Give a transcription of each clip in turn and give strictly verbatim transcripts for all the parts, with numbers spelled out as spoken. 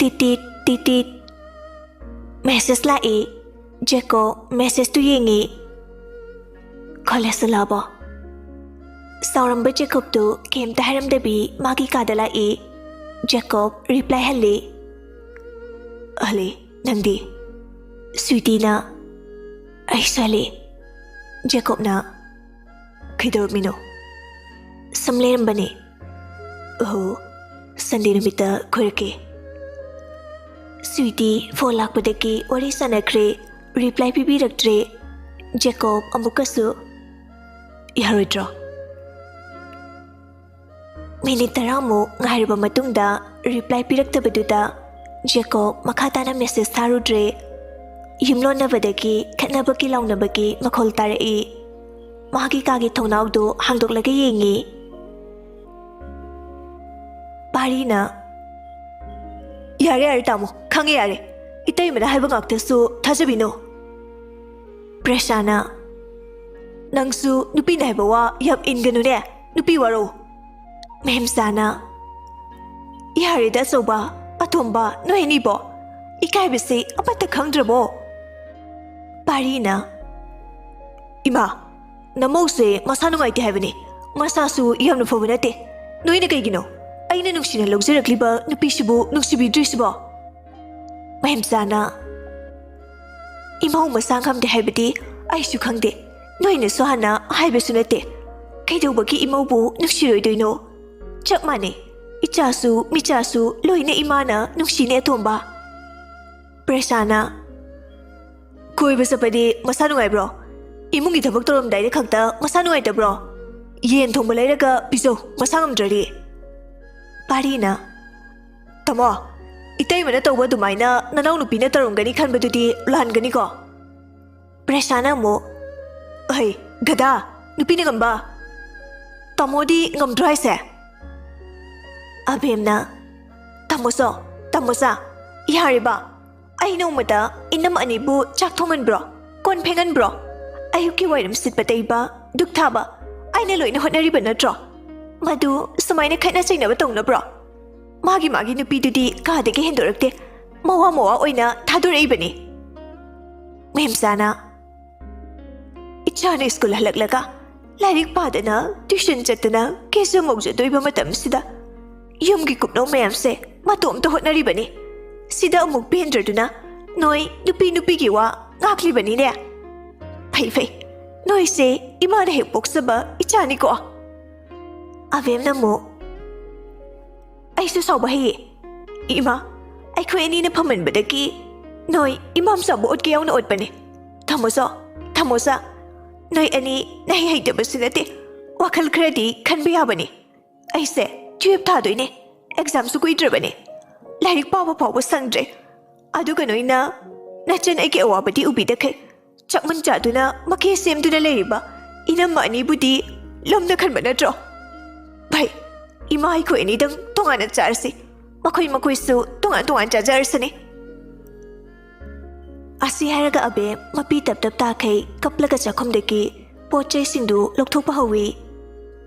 ꯇꯤꯇꯤꯠ ꯇꯤꯇꯤꯠ꯫ Message ꯂꯥꯛꯏ꯫ ꯖꯦꯀꯣꯕ ꯃꯦꯁꯦꯖꯇꯨ ꯌꯦꯡꯉꯤ꯫ "College ꯍꯜꯂꯛꯑꯕꯣ?" ꯁꯥꯎꯔꯝꯕ ꯖꯦꯀꯣꯕꯇꯨ ꯀꯩꯝꯇ ꯍꯥꯏꯔꯝꯗꯕꯤ ꯃꯥꯒꯤ ꯀꯥꯗ ꯂꯥꯛꯏ꯫ ꯖꯦꯀꯣꯕ ꯔꯤꯄ꯭ꯂꯥꯏ ꯍꯜꯂꯤ꯫ "ꯍꯜꯂꯤ, ꯅꯪꯗꯤ?" ꯁ꯭ꯋꯤꯇꯤꯅ, "ꯑꯩꯁꯨ ꯍꯜꯂꯤ꯫" ꯖꯦꯀꯣꯕꯅ, "ꯀꯩꯗꯧꯔꯝꯃꯤꯅꯣ?" "ꯁꯨꯝ ꯂꯩꯔꯝꯕꯅꯦ꯫" "ꯑꯣꯍꯣ, ꯁꯟꯗꯦ ꯅꯨꯃꯤꯠꯇ ꯀꯣꯏꯔꯛꯀꯦ꯫" ꯁ꯭ꯋꯤꯇꯤ ꯐꯣꯟ ꯂꯥꯛꯄꯗꯒꯤ ꯋꯥꯔꯤ ꯁꯥꯟꯅꯈ꯭ꯔꯦ, ꯔꯤꯄ꯭ꯂꯥꯏ ꯄꯤꯕꯤꯔꯛꯇ꯭ꯔꯦ꯫ ꯖꯦꯀꯣꯕ ꯑꯃꯨꯛꯀꯁꯨ, "ꯌꯥꯔꯣꯏꯗ꯭ꯔꯣ?" ꯃꯤꯅꯤꯠ ꯇꯔꯥꯃꯨꯛ ꯉꯥꯏꯔꯕ ꯃꯇꯨꯡꯗ ꯔꯤꯄ꯭ꯂꯥꯏ ꯄꯤꯔꯛꯇꯕꯗꯨꯗ ꯖꯦꯀꯣꯕ ꯃꯈꯥ ꯇꯥꯅ ꯃꯦꯁꯦꯖ ꯊꯥꯔꯨꯗ꯭ꯔꯦ꯫ ꯌꯨꯝꯂꯣꯟꯅꯕꯗꯒꯤ ꯈꯠꯅꯕꯒꯤ ꯂꯥꯎꯅꯕꯒꯤ ꯃꯈꯣꯜ ꯇꯥꯔꯛꯏ꯫ ꯃꯥꯒꯤ ꯀꯥꯒꯤ ꯊꯣꯡꯅꯥꯎꯗꯨ ꯍꯥꯡꯗꯣꯛꯂꯒ ꯌꯦꯡꯉꯤ꯫ ꯄꯥꯔꯤꯅ, "ꯌꯥꯔꯦ, ꯌꯥꯔꯦ, ꯇꯥꯃꯣ, ꯈꯪꯉꯦ, ꯌꯥꯔꯦ꯫ ꯏꯇꯩꯃꯅ ꯍꯥꯏꯕ ꯉꯥꯛꯇꯁꯨ ꯊꯥꯖꯕꯤꯅꯨ꯫" ꯄ꯭ꯔꯦꯁꯥꯅ, "ꯅꯪꯁꯨ ꯅꯨꯄꯤꯅ ꯍꯥꯏꯕ ꯋꯥ ꯌꯥꯝ ꯏꯟꯒꯅꯨꯅꯦ, ꯅꯨꯄꯤ ꯋꯥꯔꯧ꯫" ꯃꯦꯝꯆꯥꯅ, "ꯌꯥꯔꯦꯗ ꯑꯆꯧꯕ, ꯑꯇꯣꯝꯕ, ꯅꯣꯏ ꯑꯅꯤꯕꯣ꯫ ꯏꯀꯥꯏꯕꯁꯤ ꯑꯃꯠꯇ ꯈꯪꯗ꯭ꯔꯕꯣ?" ꯄꯥꯔꯤꯅ, "ꯏꯃꯥ, ꯅꯃꯧꯁꯦ ꯃꯁꯥ ꯅꯨꯡꯉꯥꯏꯇꯦ ꯍꯥꯏꯕꯅꯤ꯫ ꯃꯁꯥꯁꯨ ꯌꯥꯝꯅ ꯐꯕ ꯅꯠꯇꯦ꯫ ꯅꯣꯏꯅ ꯀꯩꯒꯤꯅꯣ ꯑꯩꯅ ꯅꯨꯡꯁꯤꯅ ꯂꯧꯖꯔꯛꯂꯤꯕ ꯅꯨꯄꯤꯁꯤꯕꯨ ꯅꯨꯡꯁꯤꯕꯤꯗ꯭ꯔꯤꯁꯤꯕꯣ?" ꯃꯦꯝꯆꯥꯅ, "ꯏꯃꯧ ꯃꯁꯥ ꯉꯝꯗꯦ ꯍꯥꯏꯕꯗꯤ ꯑꯩꯁꯨ ꯈꯪꯗꯦ꯫ ꯅꯣꯏꯅꯁꯨ ꯍꯥꯟꯅ ꯍꯥꯏꯕꯁꯨ ꯅꯠꯇꯦ꯫ ꯀꯩꯗꯧꯕꯒꯤ ꯏꯃꯧꯕꯨ ꯅꯨꯡꯁꯤꯔꯣꯏꯗꯣꯏꯅꯣ? ꯆꯞ ꯃꯥꯟꯅꯩ꯫ ꯏꯆꯥꯁꯨ ꯃꯤꯆꯥꯁꯨ ꯂꯣꯏꯅ ꯏꯃꯥꯅ ꯅꯨꯡꯁꯤꯅꯦ ꯑꯇꯣꯝꯕ꯫" ꯄ꯭ꯔꯦꯁꯥꯅ, "ꯀꯣꯏꯕ ꯆꯠꯄꯗꯤ ꯃꯁꯥ ꯅꯨꯡꯉꯥꯏꯕ꯭ꯔꯣ? ꯏꯃꯨꯡꯒꯤ ꯊꯕꯛ ꯇꯧꯔꯝꯗꯥꯏꯗ ꯈꯛꯇ ꯃꯁꯥ ꯅꯨꯡꯉꯥꯏꯇꯕ꯭ꯔꯣ? ꯌꯦꯟ ꯊꯣꯡꯕ ꯂꯩꯔꯒ ꯄꯤꯖꯧ, ꯃꯁꯥ ꯉꯝꯗ꯭ꯔꯗꯤ꯫" ꯄꯥꯔꯤꯅ, "ꯇꯥꯃꯣ, ꯏꯇꯩꯃꯅ ꯇꯧꯕ ꯑꯗꯨꯃꯥꯏꯅ ꯅꯅꯥꯎꯅꯨꯄꯤꯅ ꯇꯧꯔꯝꯒꯅꯤ ꯈꯟꯕꯗꯨꯗꯤ ꯂꯥꯟꯒꯅꯤꯀꯣ?" ꯄ꯭ꯔꯦꯁꯥꯅ ꯑꯃꯨꯛ, "ꯍꯩ, ꯒꯙꯥ, ꯅꯨꯄꯤꯅ ꯉꯝꯕ꯫ ꯇꯥꯃꯣꯗꯤ ꯉꯝꯗ꯭ꯔꯣ ꯍꯥꯏꯁꯦ?" ꯑꯕꯦꯝꯅ, "ꯇꯥꯃꯣꯆꯧ, ꯇꯥꯃꯣꯆꯥ, ꯌꯥꯔꯦꯕ꯫ ꯑꯩ ꯅꯣꯡꯃꯇ ꯏꯅꯝ ꯑꯅꯤꯕꯨ ꯆꯥꯛ ꯊꯣꯡꯍꯟꯕ꯭ꯔꯣ? ꯀꯣꯟ ꯐꯦꯡꯍꯟꯕ꯭ꯔꯣ? ꯑꯌꯨꯛꯀꯤ ꯋꯥꯏꯔꯝ ꯁꯤꯠꯄ ꯇꯩꯕ, ꯙꯨꯛ ꯊꯥꯕ ꯑꯩꯅ ꯂꯣꯏꯅ ꯍꯣꯠꯅꯔꯤꯕ ꯅꯠꯇ꯭ꯔꯣ? ꯃꯗꯨ ꯁꯨꯃꯥꯏꯅ ꯈꯠꯅ ꯆꯩꯅꯕ ꯇꯧꯅꯕ꯭ꯔꯣ? ꯃꯥꯒꯤ ꯃꯥꯒꯤ ꯅꯨꯄꯤꯗꯨꯗꯤ ꯀꯥꯗꯒꯤ ꯍꯦꯟꯗꯣꯔꯛꯇꯦ꯫ ꯃꯋꯥ ꯃꯋꯥ ꯑꯣꯏꯅ ꯊꯥꯗꯣꯔꯛꯏꯕꯅꯤ꯫ ꯃꯦꯝꯆꯥꯅ, "ꯏꯆꯥꯅ ꯁ꯭ꯀꯨꯜ ꯍꯜꯂꯛꯂꯒ ꯂꯥꯏꯔꯤꯛ ꯄꯥꯗꯅ ꯇ꯭ꯌꯨꯁꯟ ꯆꯠꯇꯅ ꯀꯦꯖ ꯃꯧꯖꯗꯣꯏꯕ ꯃꯇꯝꯁꯤꯗ ꯌꯨꯝꯒꯤ ꯀꯨꯞꯅꯣꯝ ꯃꯌꯥꯝꯁꯦ ꯃꯇꯣꯝꯇ ꯍꯣꯠꯅꯔꯤꯕꯅꯤ꯫ ꯁꯤꯗ ꯑꯃꯨꯛ ꯄꯦꯟꯗ꯭ꯔꯗꯨꯅ ꯅꯣꯏ ꯅꯨꯄꯤ ꯅꯨꯄꯤꯒꯤ ꯋꯥ ꯉꯥꯛꯂꯤꯕꯅꯤꯅꯦ꯫ ꯐꯩ ꯐꯩ, ꯅꯣꯏꯁꯦ ꯏꯃꯥꯅ ꯍꯦꯛ ꯄꯣꯛꯆꯕ ꯏꯆꯥꯅꯤꯀꯣ꯫" ꯑꯕꯦꯝꯅ ꯑꯃꯨꯛ, "ꯑꯩꯁꯨ ꯁꯥꯎꯕ ꯍꯩꯌꯦ꯫ ꯏꯃꯥ, ꯑꯩꯈꯣꯏ ꯑꯅꯤꯅ ꯐꯝꯃꯟꯕꯗꯒꯤ ꯅꯣꯏ ꯏꯃꯥꯝ ꯆꯥꯎꯕ ꯑꯣꯠꯀꯦ ꯌꯥꯎꯅ ꯑꯣꯠꯄꯅꯦ꯫ ꯊꯝꯃꯣꯁꯣ, ꯊꯝꯃꯣꯁꯥ꯫ ꯅꯣꯏ ꯑꯅꯤ ꯅꯍꯩ ꯍꯩꯇꯕꯁꯨ ꯅꯠꯇꯦ, ꯋꯥꯈꯜ ꯈꯔꯗꯤ ꯈꯟꯕ ꯌꯥꯕꯅꯤ꯫ ꯑꯩꯁꯦ ꯇꯨꯌꯦꯜꯐ ꯊꯥꯗꯣꯏꯅꯦ, ꯑꯦꯛꯖꯥꯝꯁꯨ ꯀꯨꯏꯗ꯭ꯔꯕꯅꯦ꯫ ꯂꯥꯏꯔꯤꯛ ꯄꯥꯕ ꯐꯥꯎꯕ ꯁꯪꯗ꯭ꯔꯦ꯫ ꯑꯗꯨꯒ ꯅꯣꯏꯅ ꯅꯆꯟ ꯑꯩꯒꯤ ꯑꯋꯥꯕꯗꯤ ꯎꯕꯤꯗꯈꯩ ꯆꯥꯛꯃꯟ ꯆꯥꯗꯨꯅ ꯃꯀꯦ ꯁꯦꯝꯗꯨꯅ ꯂꯩꯔꯤꯕ ꯏꯅꯝꯃ ꯑꯅꯤꯕꯨꯗꯤ ꯂꯨꯝꯅ ꯈꯟꯕ ꯅꯠꯇ꯭ꯔꯣ? ꯐꯩ, ꯏꯃꯥ ꯑꯩꯈꯣꯏ ꯑꯅꯤꯗꯪ ꯇꯣꯉꯥꯟꯅ ꯆꯥꯔꯁꯤ꯫ ꯃꯈꯣꯏ ꯃꯈꯣꯏꯁꯨ ꯇꯣꯉꯥꯟ ꯇꯣꯉꯥꯟ ꯆꯥꯖꯔꯁꯅꯤ꯫" ꯑꯁꯤ ꯍꯥꯏꯔꯒ ꯑꯕꯦꯝ ꯃꯄꯤ ꯇꯞ ꯇꯞ ꯇꯥꯈꯩ ꯀꯞꯂꯒ ꯆꯥꯛꯈꯨꯝꯗꯒꯤ ꯄꯣꯠ ꯆꯩꯁꯤꯡꯗꯨ ꯂꯧꯊꯣꯛꯄ ꯍꯧꯏ꯫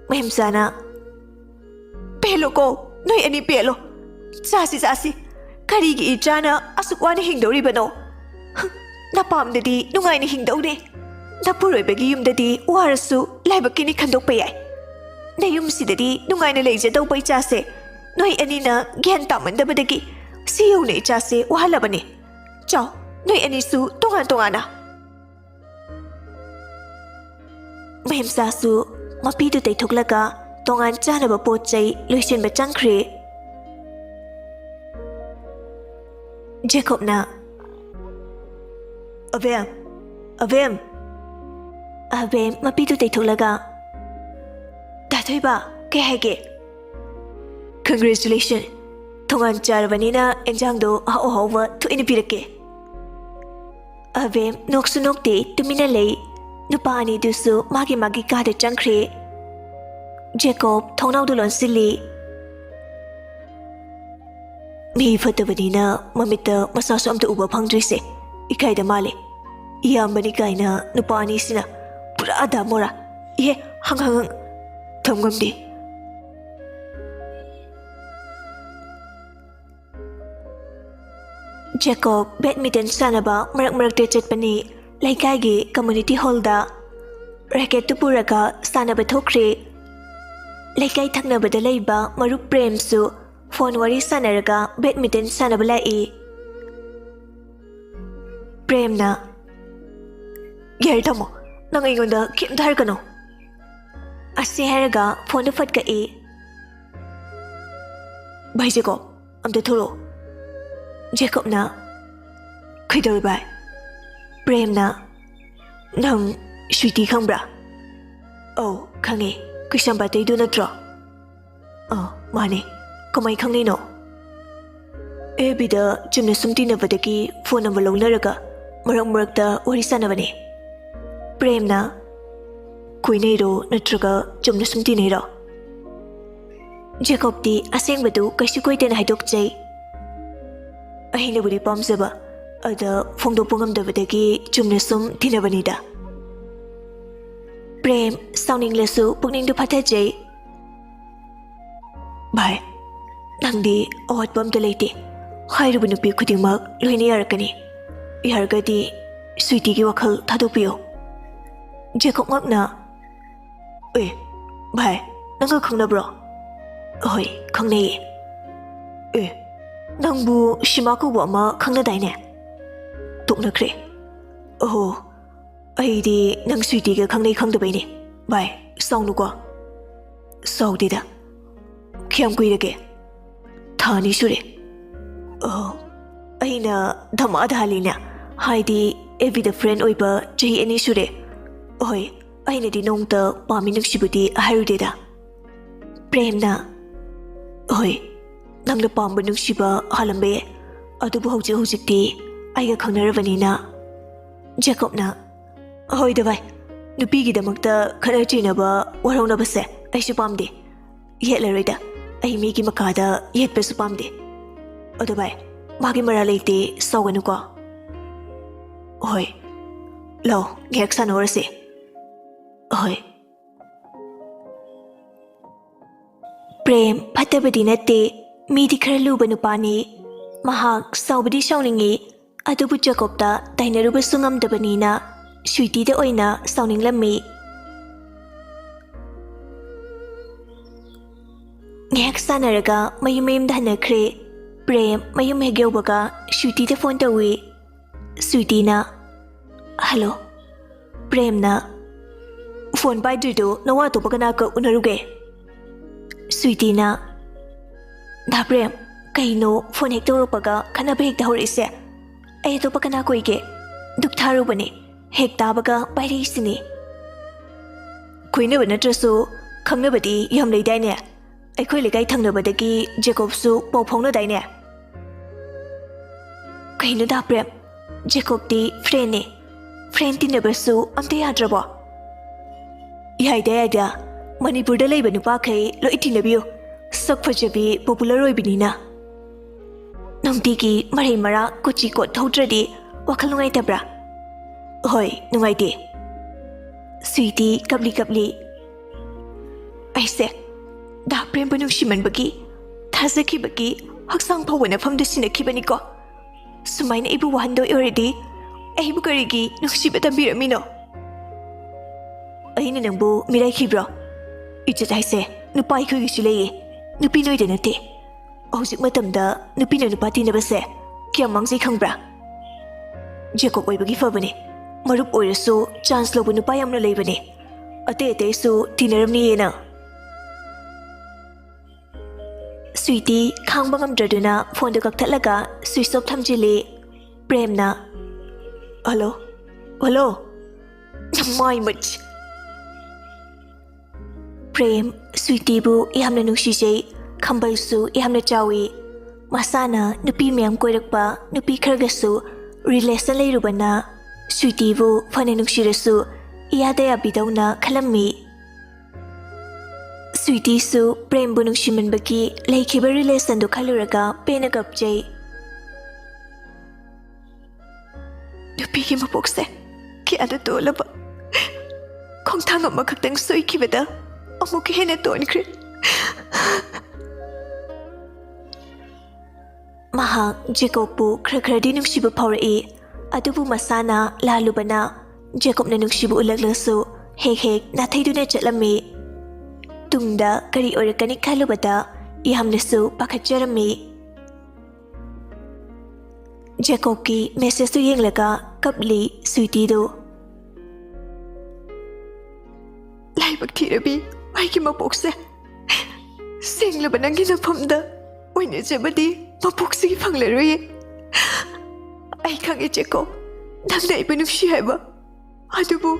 ꯃꯍꯦꯝꯆꯥꯅ, "ꯄꯦꯜꯂꯣꯀꯣ, ꯅꯣꯏ ꯑꯅꯤ ꯄꯦꯜꯂꯣ꯫ ꯆꯥꯁꯤ, ꯆꯥꯁꯤ꯫ ꯀꯔꯤꯒꯤ ꯏꯆꯥꯅ ꯑꯁꯨꯛ ꯋꯥꯅ ꯍꯤꯡꯗꯧꯔꯤꯕꯅꯣ? ꯅꯄꯥꯝꯗꯗꯤ ꯅꯨꯡꯉꯥꯏꯅ ꯍꯤꯡꯗꯧꯅꯦ꯫ ꯅꯄꯨꯔꯣꯏꯕꯒꯤ ꯌꯨꯝꯗꯗꯤ ꯋꯥꯔꯁꯨ ꯂꯥꯏꯕꯛꯀꯤꯅꯤ ꯈꯟꯗꯣꯛꯄ ꯌꯥꯏ꯫ ꯅꯌꯨꯝꯁꯤꯗꯗꯤ ꯅꯨꯡꯉꯥꯏꯅ ꯂꯩꯖꯗꯧꯕ ꯏꯆꯥꯁꯦ ꯅꯣꯏ ꯑꯅꯤꯅ ꯒ꯭ꯌꯥꯟ ꯇꯥꯃꯟꯗꯕꯗꯒꯤ ꯁꯤ ꯌꯧꯅ ꯏꯆꯥꯁꯦ ꯋꯥꯍꯜꯂꯕꯅꯤ꯫ ꯆꯥꯎ, ꯅꯣꯏ ꯑꯅꯤꯁꯨ ꯇꯣꯉꯥꯟ ꯇꯣꯉꯥꯟꯅ꯫" ꯃꯍꯦꯝꯆꯥꯁꯨ ꯃꯄꯤꯗꯨ ꯇꯩꯊꯣꯛꯂꯒ ꯇꯣꯉꯥꯟ ꯆꯥꯅꯕ ꯄꯣꯠ ꯆꯩ ꯂꯣꯏꯁꯤꯟꯕ ꯆꯪꯈ꯭ꯔꯦ꯫ ꯖꯦꯀꯣꯕꯅ, "ꯑꯕꯦꯝ, ꯑꯕꯦꯝ!" ꯑꯕꯦꯝ ꯃꯄꯤꯗꯨ ꯇꯩꯊꯣꯛꯂꯒ, "ꯇꯥꯊꯣꯏꯕ, ꯀꯩ ꯍꯥꯏꯒꯦ?" "Congratulation! ꯇꯣꯉꯥꯟ ꯆꯥꯔꯕꯅꯤꯅ ꯑꯦꯟꯖꯥꯡꯗꯣ ꯑꯍꯥꯎ ꯑꯍꯥꯎꯕ ꯊꯣꯏꯅ ꯄꯤꯔꯛꯀꯦ꯫" ꯑꯕꯦꯝ ꯅꯣꯛꯁꯨ ꯅꯣꯛꯇꯦ, ꯇꯨꯃꯤꯟꯅ ꯂꯩ꯫ ꯅꯨꯄꯥ ꯑꯅꯤꯗꯨꯁꯨ ꯃꯥꯒꯤ ꯃꯥꯒꯤ ꯀꯥꯗ ꯆꯪꯈ꯭ꯔꯦ꯫ ꯖꯦꯀꯣꯕ ꯊꯣꯡꯅꯥꯎꯗꯨ ꯂꯣꯟꯁꯤꯜꯂꯤ꯫ "ꯃꯤ ꯐꯠꯇꯕꯅꯤꯅ ꯃꯃꯤꯠꯇ ꯃꯆꯥꯁꯨ ꯑꯝꯇ ꯎꯕ ꯐꯪꯗ꯭ꯔꯤꯁꯦ ꯏꯀꯥꯏꯗ ꯃꯥꯜꯂꯦ꯫ ꯏꯌꯥꯝꯕꯅꯤ ꯀꯥꯏꯅ ꯅꯨꯄꯥ ꯑꯅꯤꯁꯤꯅ ꯄꯨꯔꯥ ꯗꯥꯃꯣꯔꯥ꯫ ꯏꯍꯦ, ꯍꯪ, ꯍꯪ, ꯍꯪ꯫ ꯊꯝ ꯉꯝꯗꯦ꯫" ꯖꯦꯀꯣꯕ ꯕꯦꯗꯃꯤꯟꯇꯟ ꯁꯥꯟꯅꯕ ꯃꯔꯛ ꯃꯔꯛꯇ ꯆꯠꯄꯅꯤ꯫ ꯂꯩꯀꯥꯏꯒꯤ ꯀꯝꯃ꯭ꯌꯨꯅꯤꯇꯤ ꯍꯣꯜꯗ ꯔꯦꯀꯦꯠꯇꯨ ꯄꯨꯔꯒ ꯁꯥꯟꯅꯕ ꯊꯣꯛꯈ꯭ꯔꯦ꯫ ꯂꯩꯀꯥꯏ ꯊꯪꯅꯕꯗ ꯂꯩꯕ ꯃꯔꯨꯞ ꯄ꯭ꯔꯦꯝꯁꯨ ꯐꯣꯟ ꯋꯥꯔꯤ ꯁꯥꯟꯅꯔꯒ ꯕꯦꯗꯃꯤꯟꯇꯟ ꯁꯥꯟꯅꯕ ꯂꯥꯛꯏ꯫ ꯄ꯭ꯔꯦꯝꯅ, "ꯌꯥꯔꯦ ꯊꯝꯃꯣ, ꯅꯪ ꯑꯩꯉꯣꯟꯗ ꯀꯩꯝꯇ ꯍꯥꯏꯔꯛꯀꯅꯨ"꯫ ꯑꯁꯤ ꯍꯥꯏꯔꯒ ꯐꯣꯟꯗꯨ ꯐꯠ ꯀꯛꯏ꯫ "ꯚꯥꯏ ꯖꯦꯀꯣꯕ, ꯑꯝꯇ ꯊꯣꯛꯂꯛꯑꯣ"꯫ ꯖꯦꯀꯣꯕꯅ, "ꯀꯩꯗꯧꯔꯦ ꯚꯥꯏ?" ꯄ꯭ꯔꯦꯝꯅ, "ꯅꯪ ꯁ꯭ꯋꯤꯇꯤ ꯈꯪꯕ꯭ꯔꯥ?" "ꯑꯧ, ꯈꯪꯉꯦ꯫ ꯀꯩꯁꯥꯝꯄꯥꯠꯇꯩꯗꯨ ꯅꯠꯇ꯭ꯔꯣ?" "ꯑ, ꯃꯥꯅꯦ꯫ ꯀꯃꯥꯏ ꯈꯪꯅꯩꯅꯣ?" "ꯑꯦꯐ ꯕꯤꯗ ꯆꯨꯝꯅ ꯁꯨꯝ ꯇꯤꯟꯅꯕꯗꯒꯤ ꯐꯣꯟ ꯅꯝꯕꯔ ꯂꯧꯅꯔꯒ ꯃꯔꯛ ꯃꯔꯛꯇ ꯋꯥꯔꯤ ꯁꯥꯟꯅꯕꯅꯦ"꯫ ꯄ꯭ꯔꯦꯝꯅ, "ꯀꯣꯏꯅꯩꯔꯣ ꯅꯠꯇ꯭ꯔꯒ ꯆꯨꯝꯅ ꯁꯨꯝ ꯇꯤꯟꯅꯩꯔꯣ?" ꯖꯦꯀꯣꯕꯇꯤ ꯑꯁꯦꯡꯕꯗꯨ ꯀꯩꯁꯨ ꯀꯣꯏꯗꯅ ꯍꯥꯏꯗꯣꯛꯆꯩ꯫ "ꯑꯩꯅꯕꯨꯗꯤ ꯄꯥꯝꯖꯕ, ꯑꯗ ꯐꯣꯡꯗꯣꯛꯄ ꯉꯝꯗꯕꯗꯒꯤ ꯆꯨꯝꯅ ꯁꯨꯝ ꯇꯤꯟꯅꯕꯅꯤꯗ"꯫ ꯄ꯭ꯔꯦꯝ ꯁꯥꯎꯅꯤꯡꯂꯁꯨ ꯄꯨꯛꯅꯤꯡꯗꯨ ꯐꯊꯖꯩ꯫ "ꯚꯥꯏ, ꯅꯪꯗꯤ ꯑꯋꯥꯠꯄ ꯑꯝꯇ ꯂꯩꯇꯦ꯫ ꯍꯥꯏꯔꯤꯕ ꯅꯨꯄꯤ ꯈꯨꯗꯤꯡꯃꯛ ꯂꯣꯏꯅ ꯌꯥꯔꯛꯀꯅꯤ꯫ ꯌꯥꯔꯒꯗꯤ ꯁ꯭ꯋꯤꯇꯤꯒꯤ ꯋꯥꯈꯜ ꯊꯥꯗꯣꯛꯄꯤꯌꯨ"꯫ ꯖꯦꯀꯣꯕ ꯉꯛꯅ, "ꯑꯦ, ꯚꯥꯏ, ꯅꯪꯒ ꯈꯪꯅꯕ꯭ꯔꯣ?" "ꯍꯣꯏ, ꯈꯪꯅꯩꯌꯦ"꯫ "ꯑꯦ, ꯅꯪꯕꯨ ꯁꯤꯃꯥ ꯀꯧꯕ ꯑꯃ ꯈꯪꯅꯗꯥꯏꯅꯦ?" ꯇꯣꯛꯅꯈ꯭ꯔꯦ꯫ "ꯑꯣꯍꯣ, ꯑꯩꯗꯤ ꯅꯪ ꯁ꯭ꯋꯤꯇꯤꯒ ꯈꯪꯅꯩ ꯈꯪꯗꯕꯩꯅꯦ꯫ ꯚꯥꯏ, ꯁꯥꯎꯅꯨꯀꯣ"꯫ "ꯁꯥꯎꯗꯦꯗ꯫ ꯀꯌꯥꯝ ꯀꯨꯏꯔꯒꯦ?" "ꯊꯥ ꯑꯅꯤ ꯁꯨꯔꯦ"꯫ "ꯑꯣ, ꯑꯩꯅ ꯙꯃꯥ ꯙꯥꯂꯤꯅꯦ, ꯍꯥꯏꯗꯤ ꯑꯦꯐ ꯕꯤꯗ ꯐ꯭ꯔꯦꯟ ꯑꯣꯏꯕ ꯆꯍꯤ ꯑꯅꯤ ꯁꯨꯔꯦ꯫ ꯍꯣꯏ, ꯑꯩꯅꯗꯤ ꯅꯣꯡꯇ ꯄꯥꯝꯃꯤ ꯅꯨꯡꯁꯤꯕꯗꯤ ꯍꯥꯏꯔꯨꯗꯦꯗ"꯫ ꯄ꯭ꯔꯦꯝꯅ, "ꯍꯣꯏ, ꯅꯪꯅ ꯄꯥꯝꯕ ꯅꯨꯡꯁꯤꯕ ꯍꯥꯜꯂꯝꯕ ꯌꯥꯏ, ꯑꯗꯨꯕꯨ ꯍꯧꯖꯤꯛ ꯍꯧꯖꯤꯛꯇꯤ ꯑꯩꯒ ꯈꯪꯅꯔꯕꯅꯤꯅ"꯫ ꯖꯦꯀꯣꯕꯅ, "ꯍꯣꯏꯗ ꯚꯥꯏ, ꯅꯨꯄꯤꯒꯤꯗꯃꯛꯇ ꯈꯠꯅ ꯆꯩꯅꯕ, ꯋꯥꯔꯧꯅꯕꯁꯦ ꯑꯩꯁꯨ ꯄꯥꯝꯗꯦ꯫ ꯌꯦꯠꯂꯔꯣꯏꯗ, ꯑꯩ ꯃꯤꯒꯤ ꯃꯈꯥꯗ ꯌꯦꯠꯄꯁꯨ ꯄꯥꯝꯗꯦ꯫ ꯑꯗꯣ ꯚꯥꯏ, ꯃꯥꯒꯤ ꯃꯔꯥꯜ ꯂꯩꯇꯦ, ꯁꯥꯎꯒꯅꯨꯀꯣ"꯫ "ꯍꯣꯏ, ꯂꯥꯎ, ꯉꯥꯏꯍꯥꯛ ꯁꯥꯟꯅꯍꯧꯔꯁꯦ"꯫ "ꯍꯣꯏ"꯫ ꯄ꯭ꯔꯦꯝ ꯐꯠꯇꯕꯗꯤ ꯅꯠꯇꯦ, ꯃꯤꯗꯤ ꯈꯔ ꯂꯨꯕ ꯅꯨꯄꯥꯅꯤ꯫ ꯃꯍꯥꯛ ꯁꯥꯎꯕꯗꯤ ꯁꯥꯎꯅꯤꯡꯏ, ꯑꯗꯨꯕꯨ ꯖꯦꯀꯣꯕꯇ ꯇꯥꯏꯅꯔꯨꯕꯁꯨ ꯉꯝꯗꯕꯅꯤꯅ ꯁ꯭ꯋꯤꯇꯤꯗ ꯑꯣꯏꯅ ꯁꯥꯎꯅꯤꯡꯂꯝꯃꯤ꯫ ꯉꯥꯏꯍꯥꯛ ꯁꯥꯟꯅꯔꯒ ꯃꯌꯨꯝ ꯃꯌꯨꯝꯗ ꯍꯟꯅꯈ꯭ꯔꯦ꯫ ꯄ꯭ꯔꯦꯝ ꯃꯌꯨꯝ ꯍꯦꯛ ꯌꯧꯕꯒ ꯁ꯭ꯋꯤꯇꯤꯗ ꯐꯣꯟ ꯇꯧꯏ꯫ ꯁ꯭ꯋꯤꯇꯤꯅ, "ꯍꯜꯂꯣ?" ꯄ꯭ꯔꯦꯝꯅ, "ꯐꯣꯟ ꯄꯥꯏꯗ꯭ꯔꯤꯗꯨ ꯅꯋꯥ ꯑꯇꯣꯞꯄ ꯀꯅꯥꯒ ꯎꯅꯔꯨꯒꯦ?" ꯁ꯭ꯋꯤꯇꯤꯅ, "ꯗꯥ ꯄ꯭ꯔꯦꯝ, ꯀꯩꯅꯣ ꯐꯣꯟ ꯍꯦꯛ ꯇꯧꯔꯛꯄꯒ ꯈꯠꯅꯕ ꯍꯦꯛꯇ ꯍꯧꯔꯛꯏꯁꯦ? ꯑꯩ ꯑꯇꯣꯞꯄ ꯀꯅꯥ ꯀꯣꯏꯒꯦ? ꯗꯨꯛ ꯊꯥꯔꯨꯕꯅꯦ, ꯍꯦꯛ ꯇꯥꯕꯒ ꯄꯥꯏꯔꯛꯏꯁꯤꯅꯤ꯫" "ꯀꯣꯏꯅꯕ ꯅꯠꯇ꯭ꯔꯁꯨ ꯈꯪꯅꯕꯗꯤ ꯌꯥꯝ ꯂꯩꯗꯥꯏꯅꯦ? ꯑꯩꯈꯣꯏ ꯂꯩꯀꯥꯏ ꯊꯪꯅꯕꯗꯒꯤ ꯖꯦꯀꯣꯕꯁꯨ ꯄꯥꯎ ꯐꯥꯎꯅꯗꯥꯏꯅꯦ?" "ꯀꯩꯅꯣ ꯗꯥ ꯄ꯭ꯔꯦꯝ, ꯖꯦꯀꯣꯕꯇꯤ ꯐ꯭ꯔꯦꯟꯅꯦ꯫ ꯐ꯭ꯔꯦꯟ ꯇꯤꯟꯅꯕꯁꯨ ꯑꯝꯇ ꯌꯥꯗ꯭ꯔꯕꯣ?" "ꯌꯥꯏꯗ, ꯌꯥꯏꯗ꯫ ꯃꯅꯤꯄꯨꯔꯗ ꯂꯩꯕ ꯅꯨꯄꯥꯈꯩ ꯂꯣꯏ ꯇꯤꯟꯅꯕꯤꯌꯨ꯫ ꯁꯛ ꯐꯖꯕꯤ, ꯄꯣꯄꯨꯂꯔ ꯑꯣꯏꯕꯅꯤꯅ꯫ ꯅꯨꯡꯇꯤꯒꯤ ꯃꯔꯩ ꯃꯔꯥ, ꯀꯣꯆꯤ ꯀꯣꯠ ꯊꯧꯗ꯭ꯔꯗꯤ ꯋꯥꯈꯜ ꯅꯨꯡꯉꯥꯏꯇꯕ꯭ꯔꯥ?" "ꯍꯣꯏ, ꯅꯨꯡꯉꯥꯏꯇꯦ꯫" ꯁ꯭ꯋꯤꯇꯤ ꯀꯞꯂꯤ ꯀꯞꯂꯤ, "ꯑꯩꯁꯦ ꯗꯥ ꯄ꯭ꯔꯦꯝꯕꯨ ꯅꯨꯡꯁꯤꯃꯟꯕꯒꯤ, ꯊꯥꯖꯈꯤꯕꯒꯤ ꯍꯛꯆꯥꯡ ꯐꯥꯎꯕ ꯅꯐꯝꯗ ꯁꯤꯟꯅꯈꯤꯕꯅꯤꯀꯣ꯫ ꯁꯨꯃꯥꯏꯅ ꯑꯩꯕꯨ ꯋꯥꯍꯟꯗꯣꯏ ꯑꯣꯏꯔꯗꯤ ꯑꯩꯕꯨ ꯀꯔꯤꯒꯤ ꯅꯨꯡꯁꯤꯕ ꯇꯝꯕꯤꯔꯝꯃꯤꯅꯣ? ꯑꯩꯅ ꯅꯪꯕꯨ ꯃꯤꯔꯥꯏꯈꯤꯕ꯭ꯔꯣ? ꯏꯖꯠ ꯍꯥꯏꯁꯦ ꯅꯨꯄꯥ ꯑꯩꯈꯣꯏꯒꯤꯁꯨ ꯂꯩꯌꯦ, ꯅꯨꯄꯤ ꯅꯣꯏꯗ ꯅꯠꯇꯦ꯫ ꯍꯧꯖꯤꯛ ꯃꯇꯝꯗ ꯅꯨꯄꯤꯅ ꯅꯨꯄꯥ ꯇꯤꯟꯅꯕꯁꯦ ꯀꯌꯥꯝ ꯃꯥꯡꯖꯩ ꯈꯪꯕ꯭ꯔꯥ? ꯖꯦꯀꯣꯕ ꯑꯣꯏꯕꯒꯤ ꯐꯕꯅꯦ, ꯃꯔꯨꯞ ꯑꯣꯏꯔꯁꯨ ꯆꯥꯟꯁ ꯂꯧꯕ ꯅꯨꯄꯥ ꯌꯥꯝꯅ ꯂꯩꯕꯅꯦ꯫ ꯑꯇꯩ ꯑꯇꯩꯁꯨ ꯇꯤꯟꯅꯔꯝꯅꯤꯌꯦ ꯅꯪ꯫" ꯁ꯭ꯋꯤꯇꯤ ꯈꯥꯡꯕ ꯉꯝꯗ꯭ꯔꯗꯨꯅ ꯐꯣꯟꯗꯨ ꯀꯛꯊꯠꯂꯒ ꯁ꯭ꯋꯤꯆ ꯑꯣꯐ ꯊꯝꯖꯤꯜꯂꯤ꯫ ꯄ꯭ꯔꯦꯝꯅ, "ꯍꯜꯂꯣ, ꯍꯜꯂꯣ, ꯅꯃꯥꯏ ꯃꯠ!" ꯄ꯭ꯔꯦꯝ ꯁ꯭ꯋꯤꯇꯤꯕꯨ ꯌꯥꯝꯅ ꯅꯨꯡꯁꯤꯖꯩ, ꯈꯝꯕꯜꯁꯨ ꯌꯥꯝꯅ ꯆꯥꯎꯏ꯫ ꯃꯁꯥꯅ ꯅꯨꯄꯤ ꯃꯌꯥꯝ ꯀꯣꯏꯔꯛꯄ, ꯅꯨꯄꯤ ꯈꯔꯒꯁꯨ ꯔꯤꯂꯦꯁꯟ ꯂꯩꯔꯨꯕꯅ ꯁ꯭ꯋꯤꯇꯤꯕꯨ ꯐꯅ ꯅꯨꯡꯁꯤꯔꯁꯨ ꯏꯌꯥꯗ ꯌꯥꯕꯤꯗꯧꯅ ꯈꯜꯂꯝꯃꯤ꯫ ꯁ꯭ꯋꯤꯇꯤꯁꯨ ꯄ꯭ꯔꯦꯝꯕꯨ ꯅꯨꯡꯁꯤꯃꯟꯕꯒꯤ ꯂꯩꯈꯤꯕ ꯔꯤꯂꯦꯁꯟꯗꯨ ꯈꯜꯂꯨꯔꯒ ꯄꯦꯟꯅ ꯀꯞꯆꯩ꯫ ꯅꯨꯄꯤꯒꯤ ꯃꯄꯣꯛꯁꯦ ꯀꯌꯥꯗ ꯇꯣꯜꯂꯕ! ꯈꯣꯡꯊꯥꯡ ꯑꯃꯈꯛꯇꯪ ꯁꯣꯏꯈꯤꯕꯗ ꯑꯃꯨꯛꯀ ꯍꯦꯟꯅ ꯇꯣꯟꯈ꯭ꯔꯦ꯫ ꯃꯍꯥꯛ ꯖꯦꯀꯣꯕꯄꯨ ꯈꯔ ꯈꯔꯗꯤ ꯅꯨꯡꯁꯤꯕ ꯐꯥꯎꯔꯛꯏ, ꯑꯗꯨꯕꯨ ꯃꯁꯥꯅ ꯂꯥꯜꯂꯨꯕꯅ ꯖꯦꯀꯣꯕꯅ ꯅꯨꯡꯁꯤꯕ ꯎꯠꯂꯛꯂꯁꯨ ꯍꯦꯛ ꯍꯦꯛ ꯅꯥꯊꯩꯗꯨꯅ ꯆꯠꯂꯝꯃꯤ꯫ ꯇꯨꯡꯗ ꯀꯔꯤ ꯑꯣꯏꯔꯛꯀꯅꯤ ꯈꯜꯂꯨꯕꯗ ꯌꯥꯝꯅꯁꯨ ꯄꯥꯈꯠꯆꯔꯝꯃꯤ꯫ ꯖꯦꯀꯣꯕꯀꯤ ꯃꯦꯁꯦꯖꯇꯨ ꯌꯦꯡꯂꯒ ꯀꯞꯂꯤ ꯁ꯭ꯋꯤꯇꯤꯗꯨ꯫ ꯂꯥꯏꯕꯛ ꯊꯤꯔꯕꯤ ꯑꯩꯒꯤ ꯃꯄꯣꯛꯁꯦ, ꯁꯦꯡꯂꯕ ꯅꯪꯒꯤ ꯅꯐꯝꯗ ꯑꯣꯏꯅꯖꯕꯗꯤ ꯃꯄꯣꯛꯁꯤꯒꯤ ꯐꯪꯂꯔꯣꯏꯌꯦ꯫ ꯑꯩ ꯈꯪꯉꯦ ꯖꯦꯀꯣꯕ, ꯅꯪꯅ ꯑꯩꯕꯨ ꯅꯨꯡꯁꯤ ꯍꯥꯏꯕ, ꯑꯗꯨꯕꯨ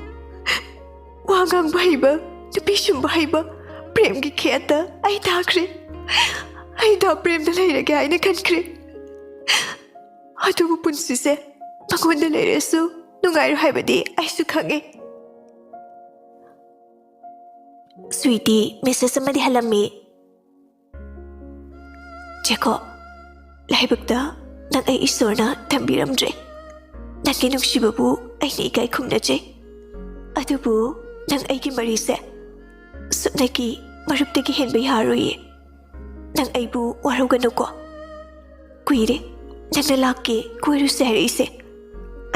ꯋꯥ ꯉꯥꯡꯕ ꯍꯩꯕ, ꯅꯨꯄꯤ ꯁꯨꯝꯕ ꯍꯩꯕ, ꯄ꯭ꯔꯦꯝꯒꯤ ꯈꯦꯠꯇ ꯑꯩ ꯇꯥꯈ꯭ꯔꯦ꯫ ꯑꯩ ꯗꯥ ꯄ꯭ꯔꯦꯝꯗ ꯂꯩꯔꯒꯦ ꯍꯥꯏꯅ ꯈꯟꯈ꯭ꯔꯦ꯫ ꯑꯗꯨꯕꯨ ꯄꯨꯟꯁꯤꯁꯦ ꯃꯉꯣꯟꯗ ꯂꯩꯔꯁꯨ ꯅꯨꯡꯉꯥꯏꯔꯣꯏ ꯍꯥꯏꯕꯗꯤ ꯑꯩꯁꯨ ꯈꯪꯉꯦ꯫ ꯁ꯭ꯋꯤꯇꯤ ꯃꯦꯁꯦꯖ ꯑꯃꯗꯤ ꯍꯜꯂꯝꯃꯤ꯫ ꯖꯦꯀꯣꯕ, ꯂꯥꯏꯕꯛꯇ ꯅꯪ ꯑꯩ ꯏꯁꯣꯔꯅ ꯊꯝꯕꯤꯔꯝꯗ꯭ꯔꯦ꯫ ꯅꯪꯒꯤ ꯅꯨꯡꯁꯤꯕꯕꯨ ꯑꯩꯅ ꯏꯀꯥꯏ ꯈꯨꯝꯅꯖꯩ꯫ ꯑꯗꯨꯕꯨ ꯅꯪ ꯑꯩꯒꯤ ꯃꯔꯤꯁꯦ ꯁꯨꯞꯅꯒꯤ ꯃꯔꯨꯞꯇꯒꯤ ꯍꯦꯟꯕ ꯌꯥꯔꯣꯏꯌꯦ꯫ ꯅꯪ ꯑꯩꯕꯨ ꯋꯥꯔꯧꯒꯅꯨꯀꯣ꯫ ꯀꯨꯏꯔꯦ ꯅꯪꯅ ꯂꯥꯛꯀꯦ ꯀꯣꯏꯔꯨꯁꯦ ꯍꯥꯏꯔꯛꯏꯁꯦ꯫